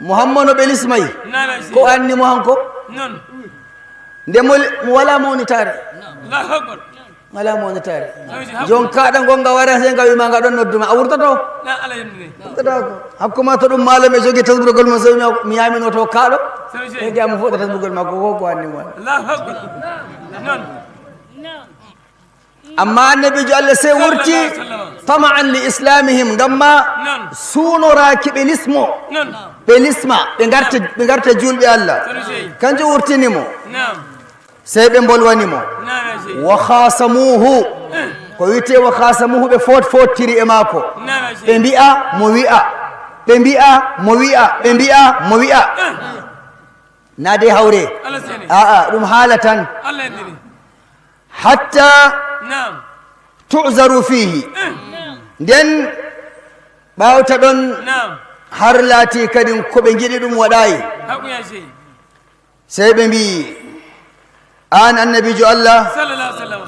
Muhammadu ɓe lismay. Naam, ko anni mo hanko? Non. Nde mo, mo wala mawnitaare. Allahu akbar. Wala mawnitaare. Jon kaɗa ngonga wara sey nga wima nga ɗon nodduma. A wurtoto? Na ala yemni. Wurtoto ko. Hakku ma to ɗum malam e jogi tasburgol mo sey mi, mi yamino to kaɗo. Sey, sey. E jam fof tasburgol ma ko, ko, ko anni mo. Allahu akbar. Non. Amma annabiijo Allah sey wurti, sallallahu alaihi wasallam, tama'an li islamihim, ngam ma, non, suunoraaki ɓe lismo. Non. Ɓe lisma, ɓe ngarta, ɓe ngarta juulɓe Allah. Sanu Shehi. Kanjum wurtini mo. Naam. Sey ɓe mbolwani mo. Naam, Shehi. Wa khasamuhu. Eh. Ko wiyete wa khasamuhu, ɓe foot-, fottiri e maako. Naam, Shehi. Ɓe mbi'a mo wi'a. Ɓe mbi'a mo wi'a. Ɓe mbi'a mo wi'a. Eh. Na de hawre. Allah seni. A'a, ɗum haala tan. Allah yandini. Hatta, naam, tu'zaru fihi. Eh. Nden ɓawta ɗon, naam, har laati kadin ko ɓe ngiɗi ɗum waɗaay. Haqqu ya Shehi. Sey ɓe mbi'i, an annabiijo Allah, sallallahu alaihi wasallam,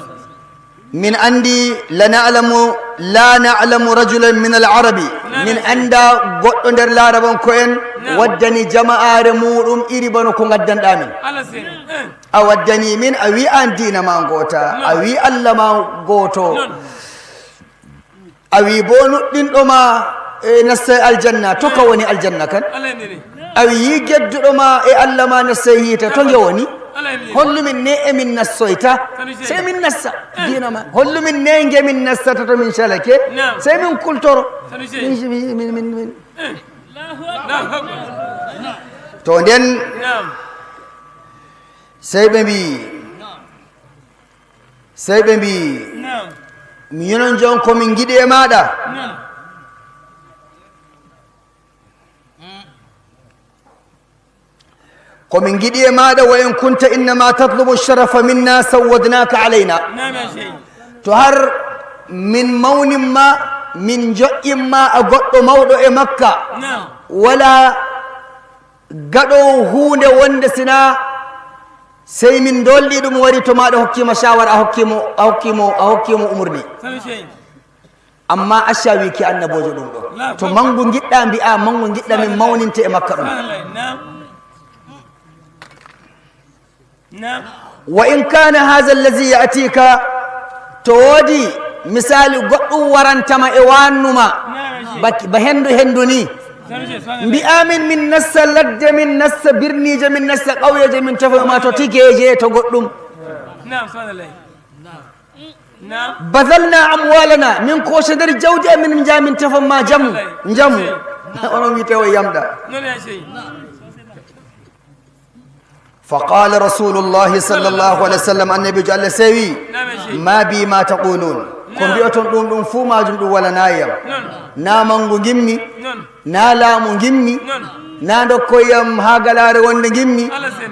min andi la na'lamu, la na'lamu rajulan min al-arabi. Naam. Min anda goɗɗo nder larabanko'en, naam, waddani jama'aare muɗum iri bano ko ngaddanɗa min. Allah seni. Eh. A waddani min, a wi an diina ma ngoota, naam, a wi Allah ma gooto. Non. A wi bo nuɗɗinɗo ma e nastay aljanna, to ka woni aljanna kan? Allah yandini. A wi yi gedduɗo ma e Allah ma nastay hiita, to nge woni? Allah yandini. Hollu min ne e min nastoyta, sanu Shehi, sey min nasta, eh, diina ma. Hollu min ne nge min nastata to min calake, naam, sey min kultoro. Sanu Shehi. Min, min, min, min. Eh. Allahu akbar. To nden, naam, sey ɓe mbi'i, sey ɓe mbi'i, naam, minen jon ko min ngiɗi e maaɗa. Naam. Ko min ngiɗi e maaɗa, wa in kunta innama tatlubu sharafa minna sawwadnaka alayna. Naam, ya Shehi. To har min mawnin ma, min jo'in ma a goɗɗo mawɗo e Makka. Naam. Wala gaɗoowo huunde wonde sina sey min dolɗi ɗum wari to maaɗa hokkima shawara, a hokkimo, a hokkimo, a hokkimo umurni. Sanu Shehi. Amma acca wiiki annaboojo ɗum ɗo. To mangu ngiɗɗa mbi'a, mangu ngiɗɗa min mawninte e makka ɗum. Subhanallah, naam. Wa in kana haza allazi ya'tika, to woodi misali goɗɗum warantama e wannuma, ba, ba hendu hendu ni. Mbi'amin min nassa ladde, min nassa birniije, min nassa ƙauyeje, min tefa ma to tigeje, to goɗɗum. Bazalna amwalana, min koca nder jawdi amin, min njaha min tefa ma jamu, jamu. Onon wi'ete o yamɗa. Fa qala rasulullahi sallallahu alaihi wasallam, annabijo Allah sewi, ma bi ma taqulun. Ko mbi'oton ɗum, ɗum fuu majum ɗum walanayam. Na mangu ngimmi, na laamu ngimmi, na dokkoyam haa galaare wonde ngimmi,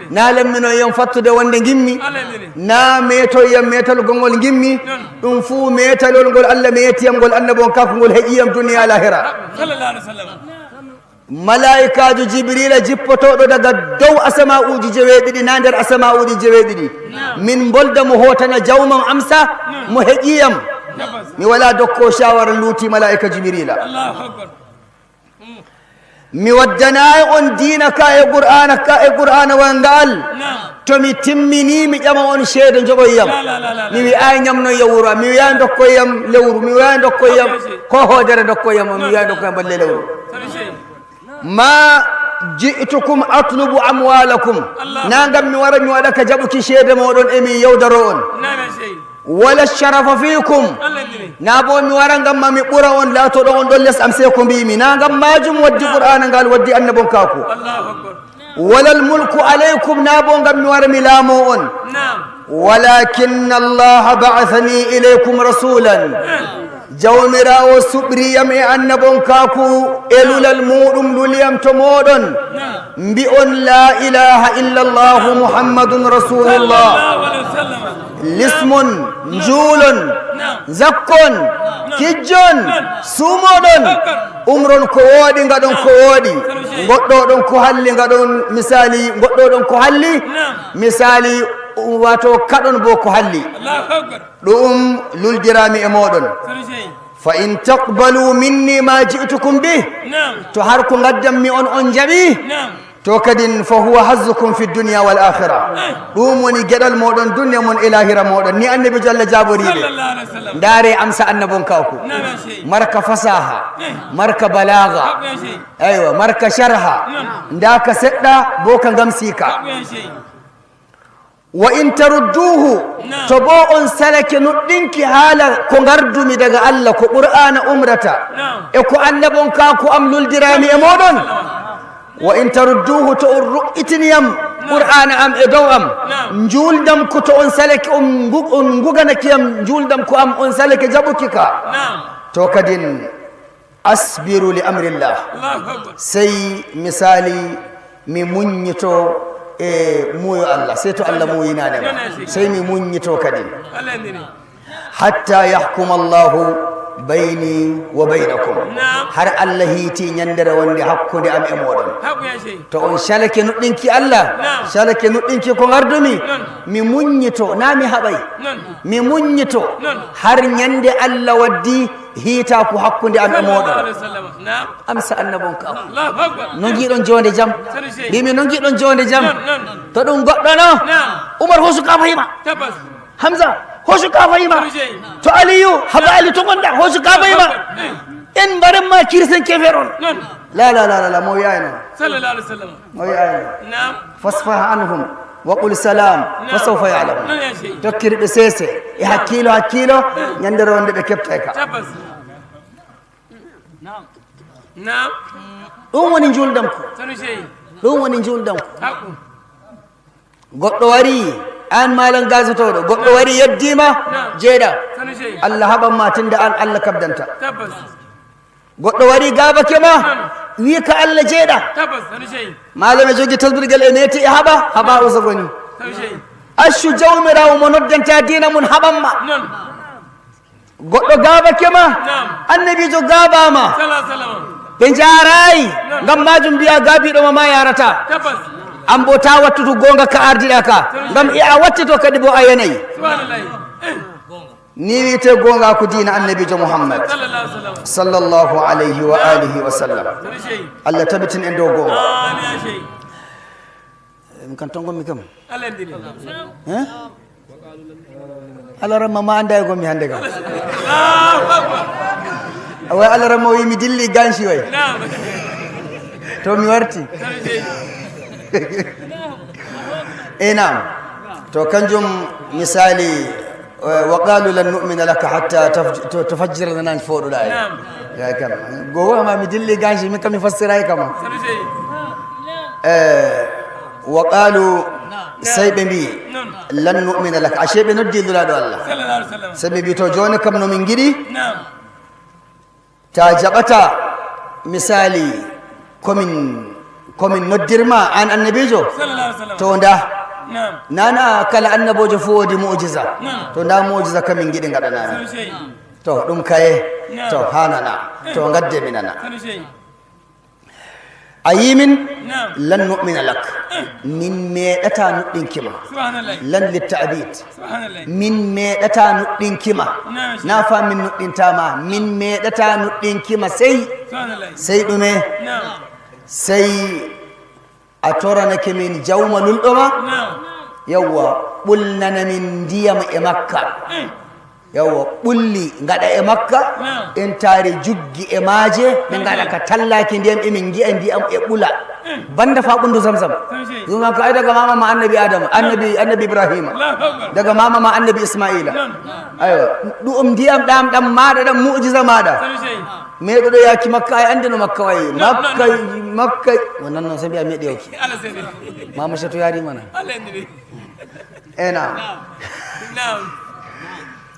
na lamminoyam fattude wonde ngimmi, na metoyam metal gongol ngimmi. Ɗum fuu metalol ngol Allah metiyam ngol, annabon kaku ngol heƴiyam duniya lahira. Malaa'ikaajo Jibriila jippotooɗo daga dow asama'uuji jeweeɗiɗi, naa nder asama'uuji jeweeɗiɗi. Min mbolda mo hootana jawmam amsa, mo heƴiyam. Mi walaa dokko shawara luuti malaa'ika Jibriila. Mi waddanaayi on diina ka e Qur'aana ka e Qur'aana wal nga'al. To mi timmini, mi ƴama on ceede njoɓoyam. Mi wi'aay ñamnoyam wuro am, mi wi'aay ndokkoyam lewru, mi wi'aay ndokkoyam ko hoodere ndokkoyam, mi wi'aay ndokkoyam balle lewru. Ma ji'tukum atlubu amwalakum. Na ngam mi wara mi waɗa ka jaɓuki ceede mooɗon e mi yewdaro on. Wala sharafa fikum. Na bo mi wara ngam ma mi ɓura on, laatoɗo on ɗon les am, sey ko mbiimi. Na ngam maajum waddi Qur'aana ngal, waddi annabonkaaku. Walal mulku alaykum, na bo ngam mi wara mi laamo on. Walakinna Allaha ba'athani ilaykum rasulan. Jawmiraawo suɓriyam e annabonkaaku e lulal muuɗum, luliyam to mooɗon. Mbi'on, "La ilaha illa Allahu Muhammadun Rasulullah." Lismon, njuulon, zakkon, kijjon, suumoɗon, umron ko wooɗi, ngaɗon ko wooɗi, ngoɗɗoɗon ko halli, ngaɗon misali, ngoɗɗoɗon ko halli, misali, wato kaɗon bo ko halli. Ɗum luldiraami e mooɗon. Fa in taqbalu minni ma ji'tukum bih. To har ko ngaddanmi on, on jaɓi, to kadin fa huwa hazzukum fi dunya wal akhirah. Ɗum woni geɗal mooɗon dunne mon e lahira mooɗon. Ni annabijo Allah jaaboriɓe. Ndaare amsa annabonkaaku. Marka fasaha, marka balaga, aywa, marka sharha. Nda ka seɗɗa, bo ka ngamsika. Wa in tarudduhu, to bo on salake nuɗɗinki haala ko ngardumi daga Allah, ko Qur'aana umrata, e ko annabonkaaku am luldiraami e mooɗon. Wa in tarudduhu, to on ru'itiniyam Qur'aana am e dow am, njuuldam ko to on salake, on ngu-, on nguganakiyam njuuldam ko am, on salake jaɓuki ka. To kadin, asbiru li amrillah. Sey misali mi muññito e muuyo Allah, sey to Allah muuyinaade ma. Sey mi muññito kadi. Hatta yahkuma Allahu bayni wa baynakum. Har Allah hiiti ñandere wonde hakkunde am e mooɗon. To on calake nuɗɗinki Allah, calake nuɗɗinki ko ngardumi, mi muññito, na mi haɓay. Mi muññito har ñande Allah waddi hiitaaku hakkunde am e mooɗon. Amsa annabon ka. No ngiɗon jonde jam? Mbimi, no ngiɗon jonde jam? To ɗum goɗɗo no? Umar, hosu ka fahima. Hamza, hosu ka fahima. To Aliyu, haba Ali to gonda, hosu ka fahima. En mbaran ma kirsen kefer on. La, la, la, la, la, mo wi'ayi non. Mo wi'ayi non. Fasfah anhum wa qul salam, fa sawfa ya'lamun. Tokkir ɓe sese, e hakkilo, hakkilo, ñande ronde ɓe keɓtay ka. Naam. Naam. Ɗum woni njuldam ko. Sanu Shehi. Ɗum woni njuldam ko. Haqqu. Goɗɗo wari, an malam gasotoɗo, goɗɗo wari yeddima, jeeɗa. Sanu Shehi. Allah haɓan ma tinda an Allah kabdanta. Tabbas. Goɗɗo wari gabake ma, wi ka Allah jeeɗa. Tabbas, sanu Shehi. Malam e jogi tasbirgel e meti e haɓa, haɓa usagoni. Sanu Shehi. Accu Jawmiraawo mo noddanta diina mun haɓan ma. Non. Goɗɗo gaabake ma, naam, annabiijo gaabaa ma. Sallallahu alaihi wasallam. Ɓe njaaraay, naam, ngam maajum mbiya gaabiiɗo ma ma yaarata. Tabbas. An bo ta wattutu goonga ka ardiɗa ka. Sallallahu alaihi wasallam. Ngam e a wattito kadi bo a yanay. Subhanallah. Eh. Ni wi'ete goonga ko diina annabiijo Muhammad. Sallallahu alaihi wasallam. Sallallahu alaihi wa alihi wa sallam. Sallallahu alaihi wasallam. Allah tabitin en dow goonga. Amin, ya Sheikh. Min kan ton gonmi kam. Alhamdulillah. Hein? Alaramma ma anda e gonmi hannde kam. Awa alaramma o wi mi dilli gansi way. Naam. To mi warti. E naam. To kanjum misali, eh, wa qalu lan nu'mina laka hatta tafj-, tu-, tufajjira lana foɗuɗa e. Naam. Ya kam. Gowa ma mi dilli gansi mi kam mi fassira e kama. Sanu sey. Eh, wa qalu, sey ɓe mbi, lan nu'mina laka, ashe ɓe noddi Nulaaɗo Allah. Sallallahu alaihi wasallam. Sey ɓe mbi to joni kam no min ngiɗi, naam, ta jaɓata misali komin, komin noddirma an annabijo. Sallallahu alaihi wasallam. To nda, naam, nana kala annabojo fu wodi mu'jiza. Naam. To nda mu'jiza kamin ngiɗi ngaɗanami. Sanu sey. To ɗum kaye. Naam. To hanana. To ngadde minana. Sanu sey. A yi min? Naam. Lan nu'mina lak. Min meɗata nuɗɗinki ma. Subhanallah. Lan litta'bid. Subhanallah. Min meɗata nuɗɗinki ma. Naam. Na fa min nuɗɗinta ma. Min meɗata nuɗɗinki ma sey. Subhanallah. Sey ɗume? Naam. Sey a toranake min jawma lulɗo ma. Naam. Yawwa, ɓulnana min ndiyam e makka. Eh. Yawwa, ɓulli ngaɗa e makka, naam, en taari juggi e maaje, ɓe ngaɗa ka tallaki ndiyam, emin ngi'a ndiyam e ɓula. Eh. Banda fa ɓundu Zamzam. Sanu sey. Ɗum ko ay daga mama ma annabi Adama, annabi, annabi Ibrahima. Allahu Akbar. Daga mama ma annabi Ismaila. Naam. Aywa, ɗum ndiyam ɗam, ɗam maɗa, ɗam mu'jiza maɗa. Sanu sey. Meɗuɗo yaki makka, ay andi no makka wayi. Naam, naam, makka, naam. Makka, wannan non sai biya meɗi yauki. Ala sey. Mama Shatu yari mana. Ala sey. E naam. Naam. Naam.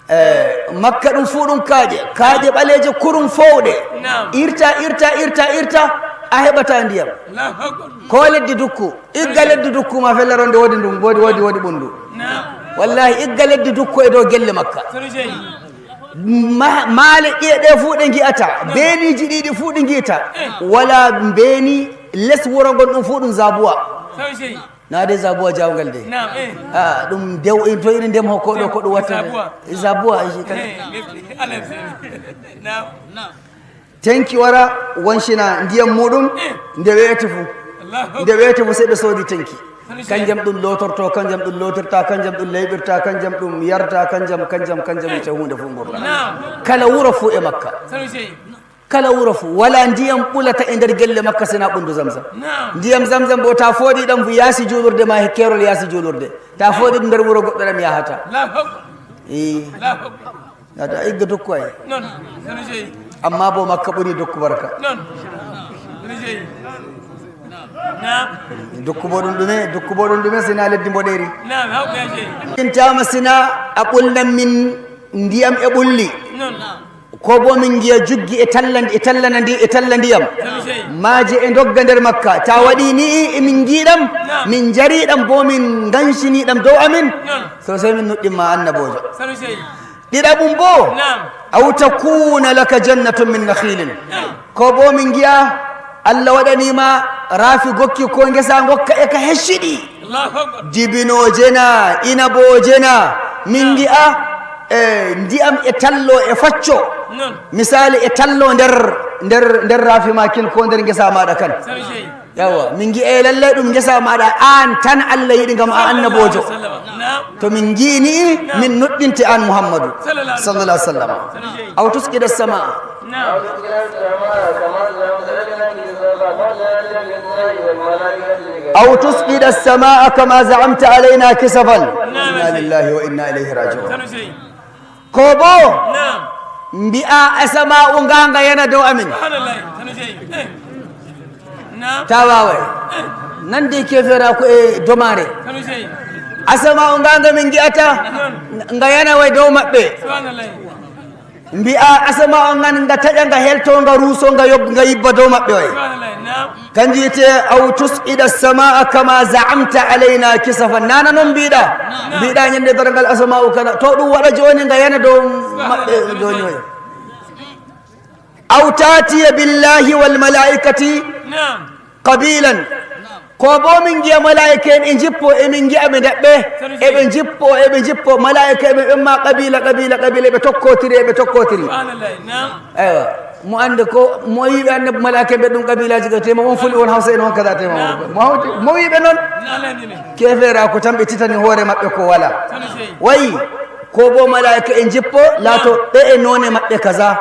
Eh, makka ɗum fuu ɗum kaaƴe, kaaƴe ɓaleeje kurum fowɗe. Naam. Irta, irta, irta, irta, a heɓata ndiyam. Allahu Akbar. Ko leddi dukku, igga leddi dukku ma fella ronde woodi ndun, woodi, woodi, woodi ɓundu. Naam. Wallahi igga leddi dukku e dow gelle makka. Sanu sey. Ma-, maale ɗiye ɗe fuu ɗe ngi'ata, naam, beeniiji ɗiɗi fuu ɗi ngi'ata. Eh. Wala beeni les wuro ngon ɗum fuu ɗum zabuwa. Sanu sey. Na de zabuwa jawgal de. Naam, eh. Ah, ɗum dew in to irin dem hokko ɗo ko ɗum watta de. Zabuwa. Zabuwa, eh, shi kan. Eh, ala sey. Naam. Tenki wara wonshina ndiyam muɗum, eh, nde weeti fu. Allahu Akbar. Nde weeti fu sai ɓe soodi tenki. Sanu sey. Kanjam ɗum lotorto, kanjam ɗum lotirta, kanjam ɗum leyɓirta, kanjam ɗum yarta, kanjam, kanjam, kanjam, eh, ita hunde fu ngurta. Naam. Kala wuro fu e makka. Sanu sey. Kala wuro fu wala ndiyam ɓulata e nder gelle makka sina ɓundu Zamzam. Naam. Ndiyam Zamzam bo ta fooɗi ɗam fu yaasi juulurde ma he keerol yaasi juulurde. Ta fooɗi ɗum nder wuro goɗɗo ɗam yahata. Allahu Akbar. Ee. Allahu Akbar. Nata igga dukku ay. Non. Sanu sey. Amma bo makka ɓuri dukku barka. Non. Sanu sey. Naam. Dukku bo ɗum ɗume, dukku bo ɗum ɗume sina leddi mboɗeeri. Naam, hawɓe sey. Intama sina a ɓulnan min ndiyam e ɓulli. Non. Ko bo min ngiya juggi e talla, e talla ndi, e talla ndiyam. Sanu sey. Maaje e ndogga nder makka. Ta waɗi ni e min ngiɗam, naam, min njariɗam bo min ngansiniɗam dow amin. Naam. So sey min nuɗɗin ma annabojo. Sanu sey. Ɗiɗaɓum bo, naam, aw takuna laka jannatun min nakhilin. Naam. Ko bo min ngiya Allah waɗanima raafi gokki ko ngesa ngokka e ka hecciɗi. Allahu Akbar. Dibinooje na, inabooje na, min ngi'a, e, ndiyam e tallo e facco. Non. Misali e tallo nder, nder, nder raafi ma kin ko nder ngesa maɗa kan. Sanu sey. Yawa, min ngi'a e lallai ɗum ngesa maɗa an tan Allah yiɗi ngam a annabojo. Sallallahu alaihi wasallam. Naam. To min ngi'ini, naam, min nuɗɗinte an Muhammadu. Sallallahu alaihi wasallam. Sallallahu alaihi wasallam. Sanu sey. Aw tusqida as-samaa. نعم. أو تسقط السماء كما زعمت علينا كسفا. نعم. إنا لله وإنا إليه راجعون. Sanu sey. Ko bo? Naam. Mbi'a asama'u nga nga yana dow amin. Subhanallah. Sanu sey. Eh. Naam. Ta waaway. Eh. Nan dai kefera ko e domare. Sanu sey. Asama'u nga nga min ngi'ata. Naam. Nga yana way dow maɓɓe. Subhanallah. Mbi'a asama on ngan nga taƴa, nga helto, nga ruuso, nga yob-, nga yibba dow maɓɓe oye. Subhanallah, naam. Kanjum wi'ete, "Aw tusqida as-samaa kama za'amta alayna kisafan." Nana non mbiɗa? Naam. Mbiɗa ñande darngal asama'u kana. To ɗum waɗa joni nga yana dow maɓɓe joni oye. "Aw ta'tiya billahi wal malaa'ikati." Naam. Qabilan. Ko bo min ngi'a malaa'ika en e njippo, e min ngi'a ɓe ndaɓɓe. Sanu sey. Eɓe njippo, eɓe njippo, malaa'ika eɓe ɓen ma qabila, qabila, qabila, eɓe tokkotiri, eɓe tokkotiri. Subhanallah, naam. Eywa. Mo annde ko, mo wiiɓe annabi malaaka ɓe ɗum qabiilaaji ga, tema on fuli, on hawsa en, on kaza, tema on. Mo hawti, mo wiiɓe noon? Keefeera ko tan ɓe titani hoore maɓɓe ko wala. Wayi, ko bo malaa'ika e njippo, laato ɓe e noone maɓɓe kaza.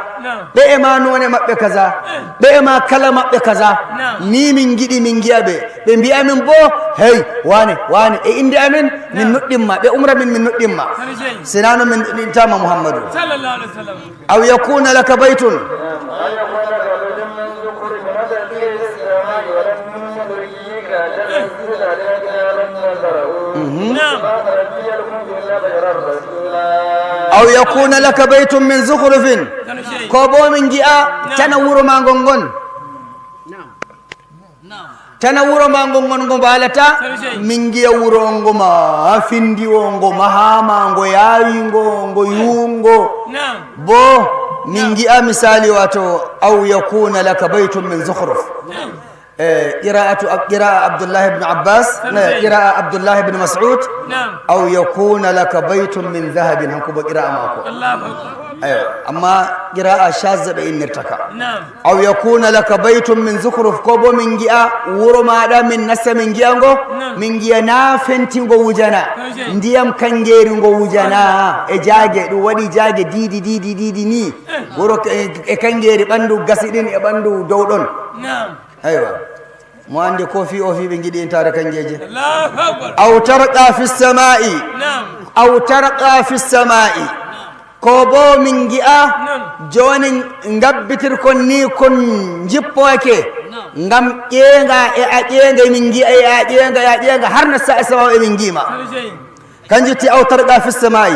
Ɓe e ma noone maɓɓe kaza. Ɓe e ma kala maɓɓe kaza. Ni min ngiɗi min ngi'a ɓe. Ɓe mbi'a min bo, hey, waane, waane, e innde amin, min nuɗɗin ma. Ɓe umra min, min nuɗɗin ma. Sinaa noon min nuɗɗintaama Muhammadu. Sallallahu alaihi wasallam. أو يكون لك بيت. نعم. أو يكون لك بيت من زخرف. Ko bo min ngi'a tana wuro ma ngon ngon. Tana wuro ma ngon ngon ngo mbaalata, min ngi'a wuro on ngo ma findi o, ngo mahaama, ngo yaawi, ngo, ngo yuungo. Bo min ngi'a misali, wato, أو يكون لك بيت من زخرف. Eh, qira'atu Ab-, qira'a Abdullah ibn Abbas, eh, qira'a Abdullah ibn Mas'ud, أو يكون لك بيت من ذهب, hanko bo qira'a maako. Allahu Akbar. Aywa, amma qira'a shazza ɓe innirta ka. أو يكون لك بيت من زخرف, ko bo min ngi'a wuro maaɗa, min nasta min ngi'a ngo, min ngi'a na fenti ngo wujana, ndiyam kangeeri ngo wujana, e jaage, ɗum waɗi jaage diidi, diidi, diidi ni. Wuro ka-, e, e kangeeri ɓanndu gasi ɗin e ɓanndu dow ɗon. Aywa. Mo anndi ko fii o fii ɓe ngiɗi intaare kangeeje. Allahu Akbar. أو ترقى في السماء. Naam. أو ترقى في السماء. Ko bo min ngi'a jooni ngabbitir kon ni kon njippoyake ngam ƴeeŋa e a ƴeeŋa, min ngi'a e a ƴeeŋa e a ƴeeŋa har na sa'a sawa e min ngi'ma. Kanjum ti أو ترقى في السماء.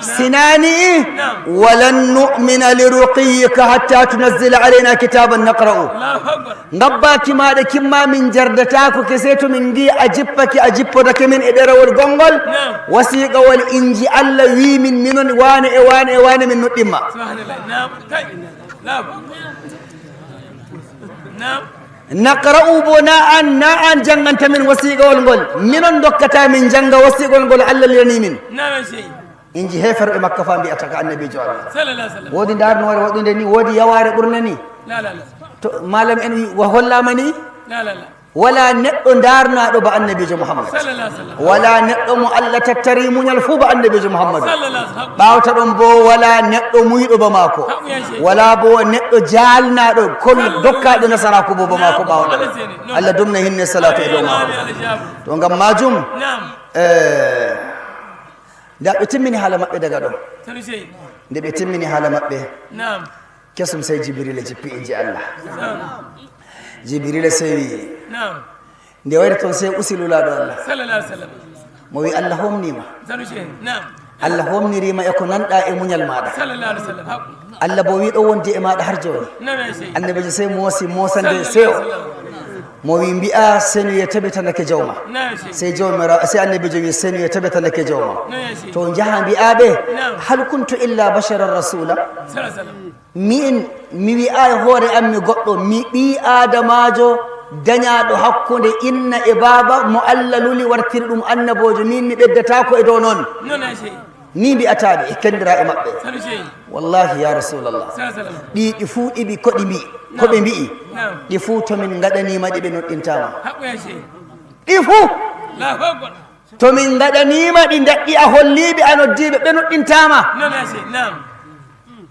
Sinani, ولن نؤمن لرقيك حتى تنزل علينا كتابا نقرأه. Allahu Akbar. Ngabbaaki maaɗa kimma min njardataako ke sey to min ngi'i a jippake, a jippodake min e ɗerewol gonngol. Naam. Wasiiqawol inji Allah wi'i min minon waane e waane e waane min nuɗɗin ma. Subhanallah. Naam. Kay. Naam. Naam. نقرأه bo na an, na an jannganta min wasiiqawol ngol. Minon ndokkata min njannga wasiiqawol ngol Allah lilani min. Naam, sey. Inji heeferɓe Makka fa mbi'ata ka annabiijo Allah. Sallallahu alaihi wasallam. Woodi ndaarnoore waɗunde ni, woodi yawaare ɓurnde ni. La, la, la. To, malam en wi, wa hollaama ni? La, la, la. Wala neɗɗo ndaarnaaɗo ba annabiijo Muhammad. Sallallahu alaihi wasallam. Wala neɗɗo mo Allah tattari muñal fuu ba annabiijo Muhammad. Sallallahu alaihi wasallam. Ɓaawta ɗon bo wala neɗɗo muyɗo ba maako. Haqqu ya sey. Wala bo neɗɗo jaalnaaɗo, kol-, dokkaaɗo nasaraaku bo ba maako ɓaawo ɗon. Allah sey. Allah dumna hinne salaatu e dow maako. Amin, amin, amin. To ngam maajum, naam, eh, nda ɓe timmini haala maɓɓe daga ɗon. Sanu sey. Nde ɓe timmini haala maɓɓe, naam, kesum sey Jibrila jippi inji Allah. Naam. Jibrila sey wi, naam, nde wayri ton sey usi Nulaaɗo Allah. Sallallahu alaihi wasallam. Mo wi Allah homnima. Sanu sey. Naam. Allah homnirima e ko nanɗa e muñal maɗa. Sallallahu alaihi wasallam. Haqqu. Allah bo wi ɗo wondi e maɗa har joni. Naam, sey. Annabiijo sey moosi moosande seyo. Sallallahu alaihi wasallam. Mo wi mbi'a senuye tabitanake jawma. Naam, sey. Sey jawmira-, sey annabiijo wi senuye tabitanake jawma. Naam, sey. To njaha mbi'a ɓe, naam, hal kuntu illa basharan rasula. Sallallahu alaihi wasallam. Min, mi wi'aay hoore am mi goɗɗo, mi ɓii Aadamaajo dañaaɗo hakkunde inna e baaba mo Allah luli wartiri ɗum annaboojo, min mi ɓeddataako e dow noon. Noon ay sey. Ni mbi'ataa ɓe e kenndira e maɓɓe. Sanu sey. Wallahi ya Rasulallah. Sala, sala. Ɗi, ɗi fuu ɗiɗi ko ɗi mbi'i, ko ɓe mbi'i. Naam. Ɗi fuu to min ngaɗaniima ɗi ɓe nuɗɗintaama. Haqqu ay sey. Ɗi fuu. Allahu Akbar. To min ngaɗaniima ɗi ndaɗɗi a holliiɓe a noddiiɓe ɓe nuɗɗintaama. Noon ay sey. Naam.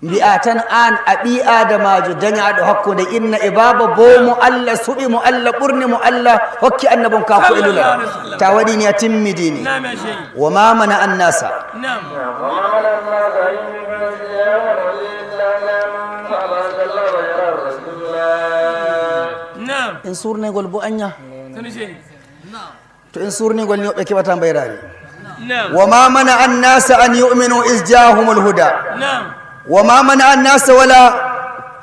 Mbi'a tan aan a ɓii Aadamaajo dañaaɗo hakkunde inna e baaba, boo mo Allah suɓi, mo Allah ɓurni, mo Allah hokki annabonkaaku e lulal. Sallallahu alaihi wasallam. Ta waɗi ni a timmidini. Naam, ya Sheikh. Wa ma mana annasa. Naam. Naam. En suurnegol bo anya. Sani Sheikh. To en suurningol ni, woɓɓe keɓata mbayraari. Naam. Wa ma mana annasa an yu'minu is jaahumul huda. Naam. Wa ma mana annasa, wala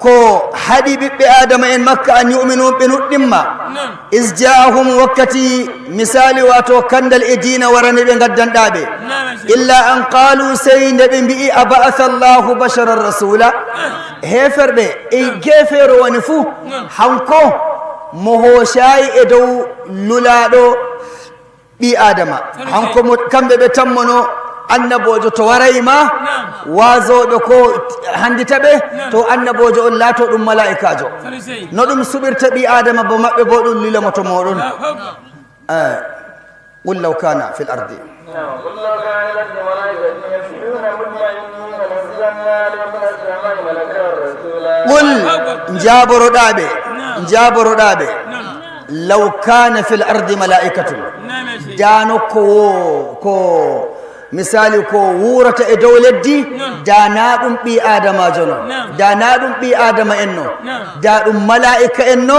ko haɗi ɓiɓɓe Aadama en Makka an yu'minu ɓe nuɗɗimma. Naam. Is jaahum, wakkati misali, wato kandal e diina warani ɓe gaddanɗa ɓe. Naam, Sheikh. Illa an qalu, sey nde ɓe mbi'i, a ba'atha Allahu basharan rasula. Ah. Heeferɓe e geefeero woni fuu, naam, hanko mo hoocaayi e dow lulaaɗo ɓii Aadama. Sanu Sheikh. Hanko mo kamɓe ɓe tammono Annaboojo to waray ma, waazooɓe ko hanndita ɓe, to annaboojo on laato ɗum malaa'ikaajo. Sanu sey. No ɗum suɓirta ɓii Aadama bo maɓɓe, bo ɗum lila mo to mooɗon. Allahu Akbar. Eh, qul law kana fil ardi. نعم. قل لو كان في الأرض ملائكة يمشون مطمئنين لنزلنا عليهم من السماء ملكا رسولا. Qul, njaaboroɗaa ɓe, njaaboroɗaa ɓe, law kana fil ardi malaa'ikatun, daa nokko wo ko, misaali ko wuurata e dow leddi, daa naa ɗum ɓii Aadamaajo no, daa naa ɗum ɓii Aadama en no, daa ɗum malaa'ika en no,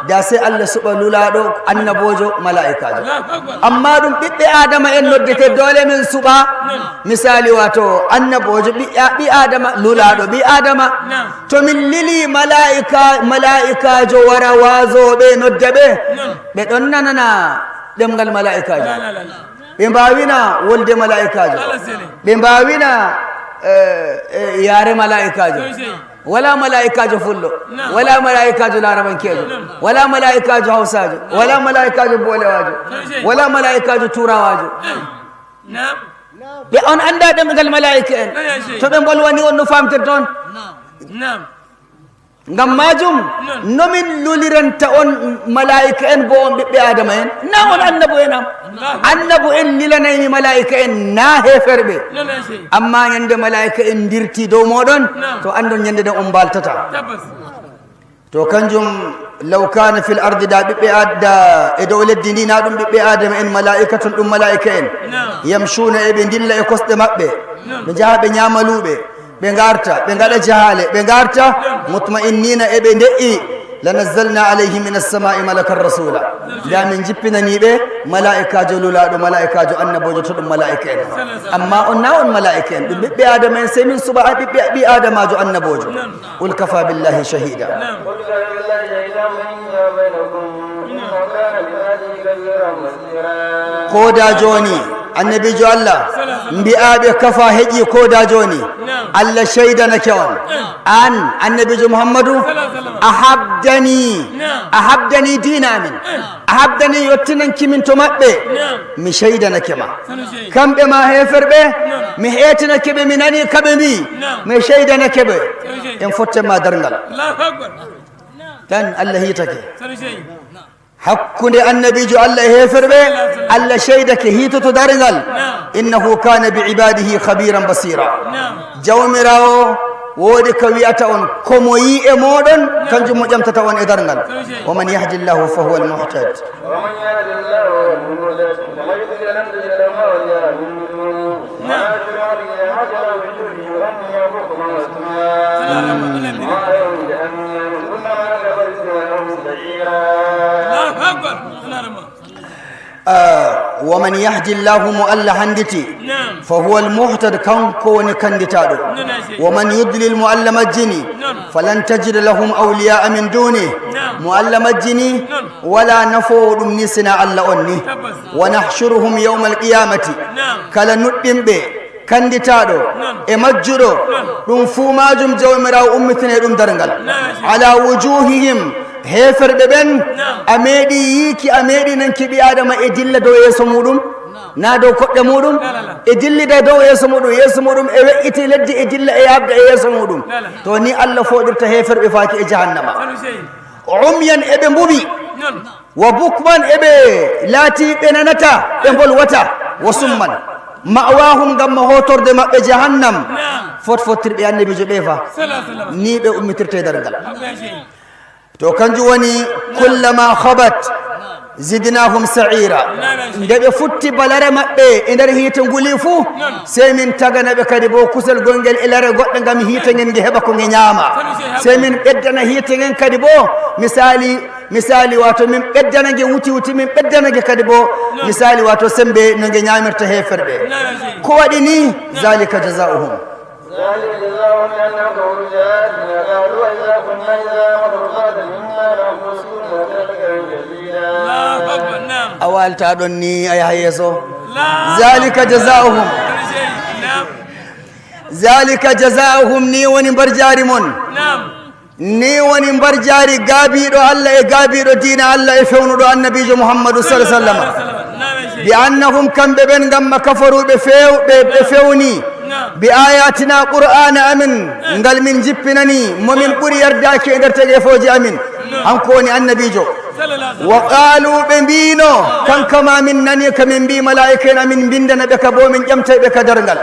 daa sey Allah suɓa lulaaɗo annaboojo malaa'ikaajo. Allahu Akbar. Amma ɗum ɓiɓɓe Aadama en noddete, doole min suɓa, misaali, waato annaboojo ɓi-, a-, ɓii Aadama, lulaaɗo ɓii Aadama. To min lili malaa'ika, malaa'ikaajo wara waazoo ɓe, nodda ɓe, ɓe ɗon nanana ɗemngal malaa'ikaajo. La, la, la, la. Ɓe mbaawina wolde malaa'ikaajo. Ala sene. Ɓe mbaawina, eh, eh, yaare malaa'ikaajo. Sey, sey. Wala malaa'ikaajo fullo. Naam. Wala malaa'ikaajo laarabankeejo. Naam. Wala malaa'ikaajo hawsaajo. Naam. Wala malaa'ikaajo boolewaajo. Sey, sey. Wala malaa'ikaajo tuurawaajo. Naam. Ɓe on anndaa ɗemngal malaa'ika en. Naam, sey. To ɓe mbolwani on no faamtirta on. Naam. Ngam maajum, no min luliranta on malaa'ika en bo on ɓiɓɓe Aadama en? Naa on annabu en am? Annabu en lilanaymi malaa'ika en, naa heeferɓe. Amma nyande malaa'ika en ndirti dow mooɗon, to anndon nyande nden on mbaaltata. Tabbas. To kanjum, law kana fil ardi, da ɓiɓɓe Ad-, da e dow leddi ndi, naa ɗum ɓiɓɓe Aadama en, malaa'ikatun, ɗum malaa'ika en. Naam. Yamshuna, e ɓe ndilla e kosɗe maɓɓe. Naam. Ɓe njaha ɓe nyaama luuɓe. Ɓe ngarta, ɓe ngaɗa jahaale, ɓe ngarta, mutma'innina, e ɓe nde'i. Lanazzalna alayhim minas sama'i malakan rasula. Da min jippinani ɓe malaa'ikaajo lulaaɗo, malaa'ikaajo annaboojo, to ɗum malaa'ika en. Amma on naa on malaa'ika en, ɗum ɓiɓɓe Aadama en, sey min suɓa a ɓiɓɓe, ɓii Aadamaajo annaboojo. Qul kafa billahi shahida. قل كفى بالله شهيدا بيني وبينكم إنه كان بعباده خبيرا بصيرا. Kooda jooni, annabiijo Allah, mbi'aa ɓe kafa heƴii kooda jooni. Allah ceydanake on. An, annabiijo Muhammadu, a habdani, a habdani diina amin. A habdani yottinanki min to maɓɓe. Mi ceydanake ma. Kamɓe ma heeferɓe, mi heetinake ɓe, mi nani ka ɓe mbi'i. Mi ceydanake ɓe. En fotte ma darngal. Allahu Akbar. Tan Allah hiitake. Hakkunde annabiijo Allah e heeferɓe, Allah ceydake hiitoto darngal. Innahu kana bi ibadihi khabiran basira. Jawmiraawo woodi ko wi'ata on, ko mo yi'i e mooɗon, kanjum mo ƴamtata on e darngal. Wa man yahdi Allahu fa huwa al-muhtad. ومن يهد الله فهو المهتد، ومن يضلل فلن تجد له أولياء من دونه. ونحشرهم يوم القيامة على وجوههم عميا بكما وصما. ومأواهم جهنم كلما خبت زدناهم سعيرا. Allahu Akbar. Ah, wa man yahdi Allahu, mo Allah handiti, fa huwa al-muhtad, kanko woni kanditaaɗo. Wa man yudlil, mo Allah majjini, falan tajida lahum awliya'a min duni, mo Allah majjini, wala nafoowo ɗum ni sina Allah on ni. Wa nahshuruhum yawmal qiyamati, kala nuɗɗinɓe, kanditaaɗo e majjuɗo, ɗum fuu maajum Jawmiraawo ummitinay ɗum darngal. Ala wujuhihim, heeferɓe ɓen, a meeɗi yiiki, a meeɗi nanki ɓii Aadama e dilla dow yeeso muuɗum, naa dow koɗɗe muuɗum, e dillida dow yeeso muuɗum, yeeso muuɗum e we'iti leddi, e dilla e yaabda e yeeso muuɗum. To ni Allah fooɗirta heeferɓe faaki e jahannama. Umyan, e ɓe mbuɓi. Wa bukman, e ɓe laati ɓe nanata, ɓe mbolwata. Wa summan. Ma'wahum, ngam ma hootorde maɓɓe jahannam. Fotfottirɓe annabiijo ɓe fa. Ni ɓe ummitirte darngal. To kanjum woni, kullama khabat zidnahum sa'ira. Nde ɓe futti balare maɓɓe e nder hiite nguli fuu, sey min tagana ɓe kadi bo kusel gongel e lare goɗɗe ngam hiite ngen nge heɓa ko nge nyaama. Sey min ɓeddana hiite ngen kadi bo, misali, misali, wato min ɓeddana nge wuti wuti, min ɓeddana nge kadi bo, misali, wato sembe no nge nyaamirta heeferɓe. Ko waɗi ni? Zalika jaza'uhum. ذلك جزاؤهم بأنهم كفروا بآياتنا وقالوا أإذا كنا عظاما ورفاتا إنا لمخرجون خلقا جديدا. Allahu Akbar, naam. A waalta ɗon ni, a yaha yeeso. Naam. Zalika jaza'uhum. Naam. Zalika jaza'uhum, ni woni mbarjaari mon. Naam. Ni woni mbarjaari gaabiiɗo Allah e gaabiiɗo diina Allah e fewnuɗo annabiijo Muhammadu sallallahu alaihi wasallam. Naam. Bi annahum, kamɓe ɓen, ngamma kafaru, ɓe few-, ɓe, ɓe fewni. Bi ayatina, qur'aana amin, ngal min jippinani, mo min ɓuri yardaaki e nder tegeefooji amin. Hanko woni annabiijo. Wa qaalu, ɓe mbiino, kankama min nani ka min mbi malaa'ika en amin mbindana ɓe ka, bo min ƴamtay ɓe ka darngal.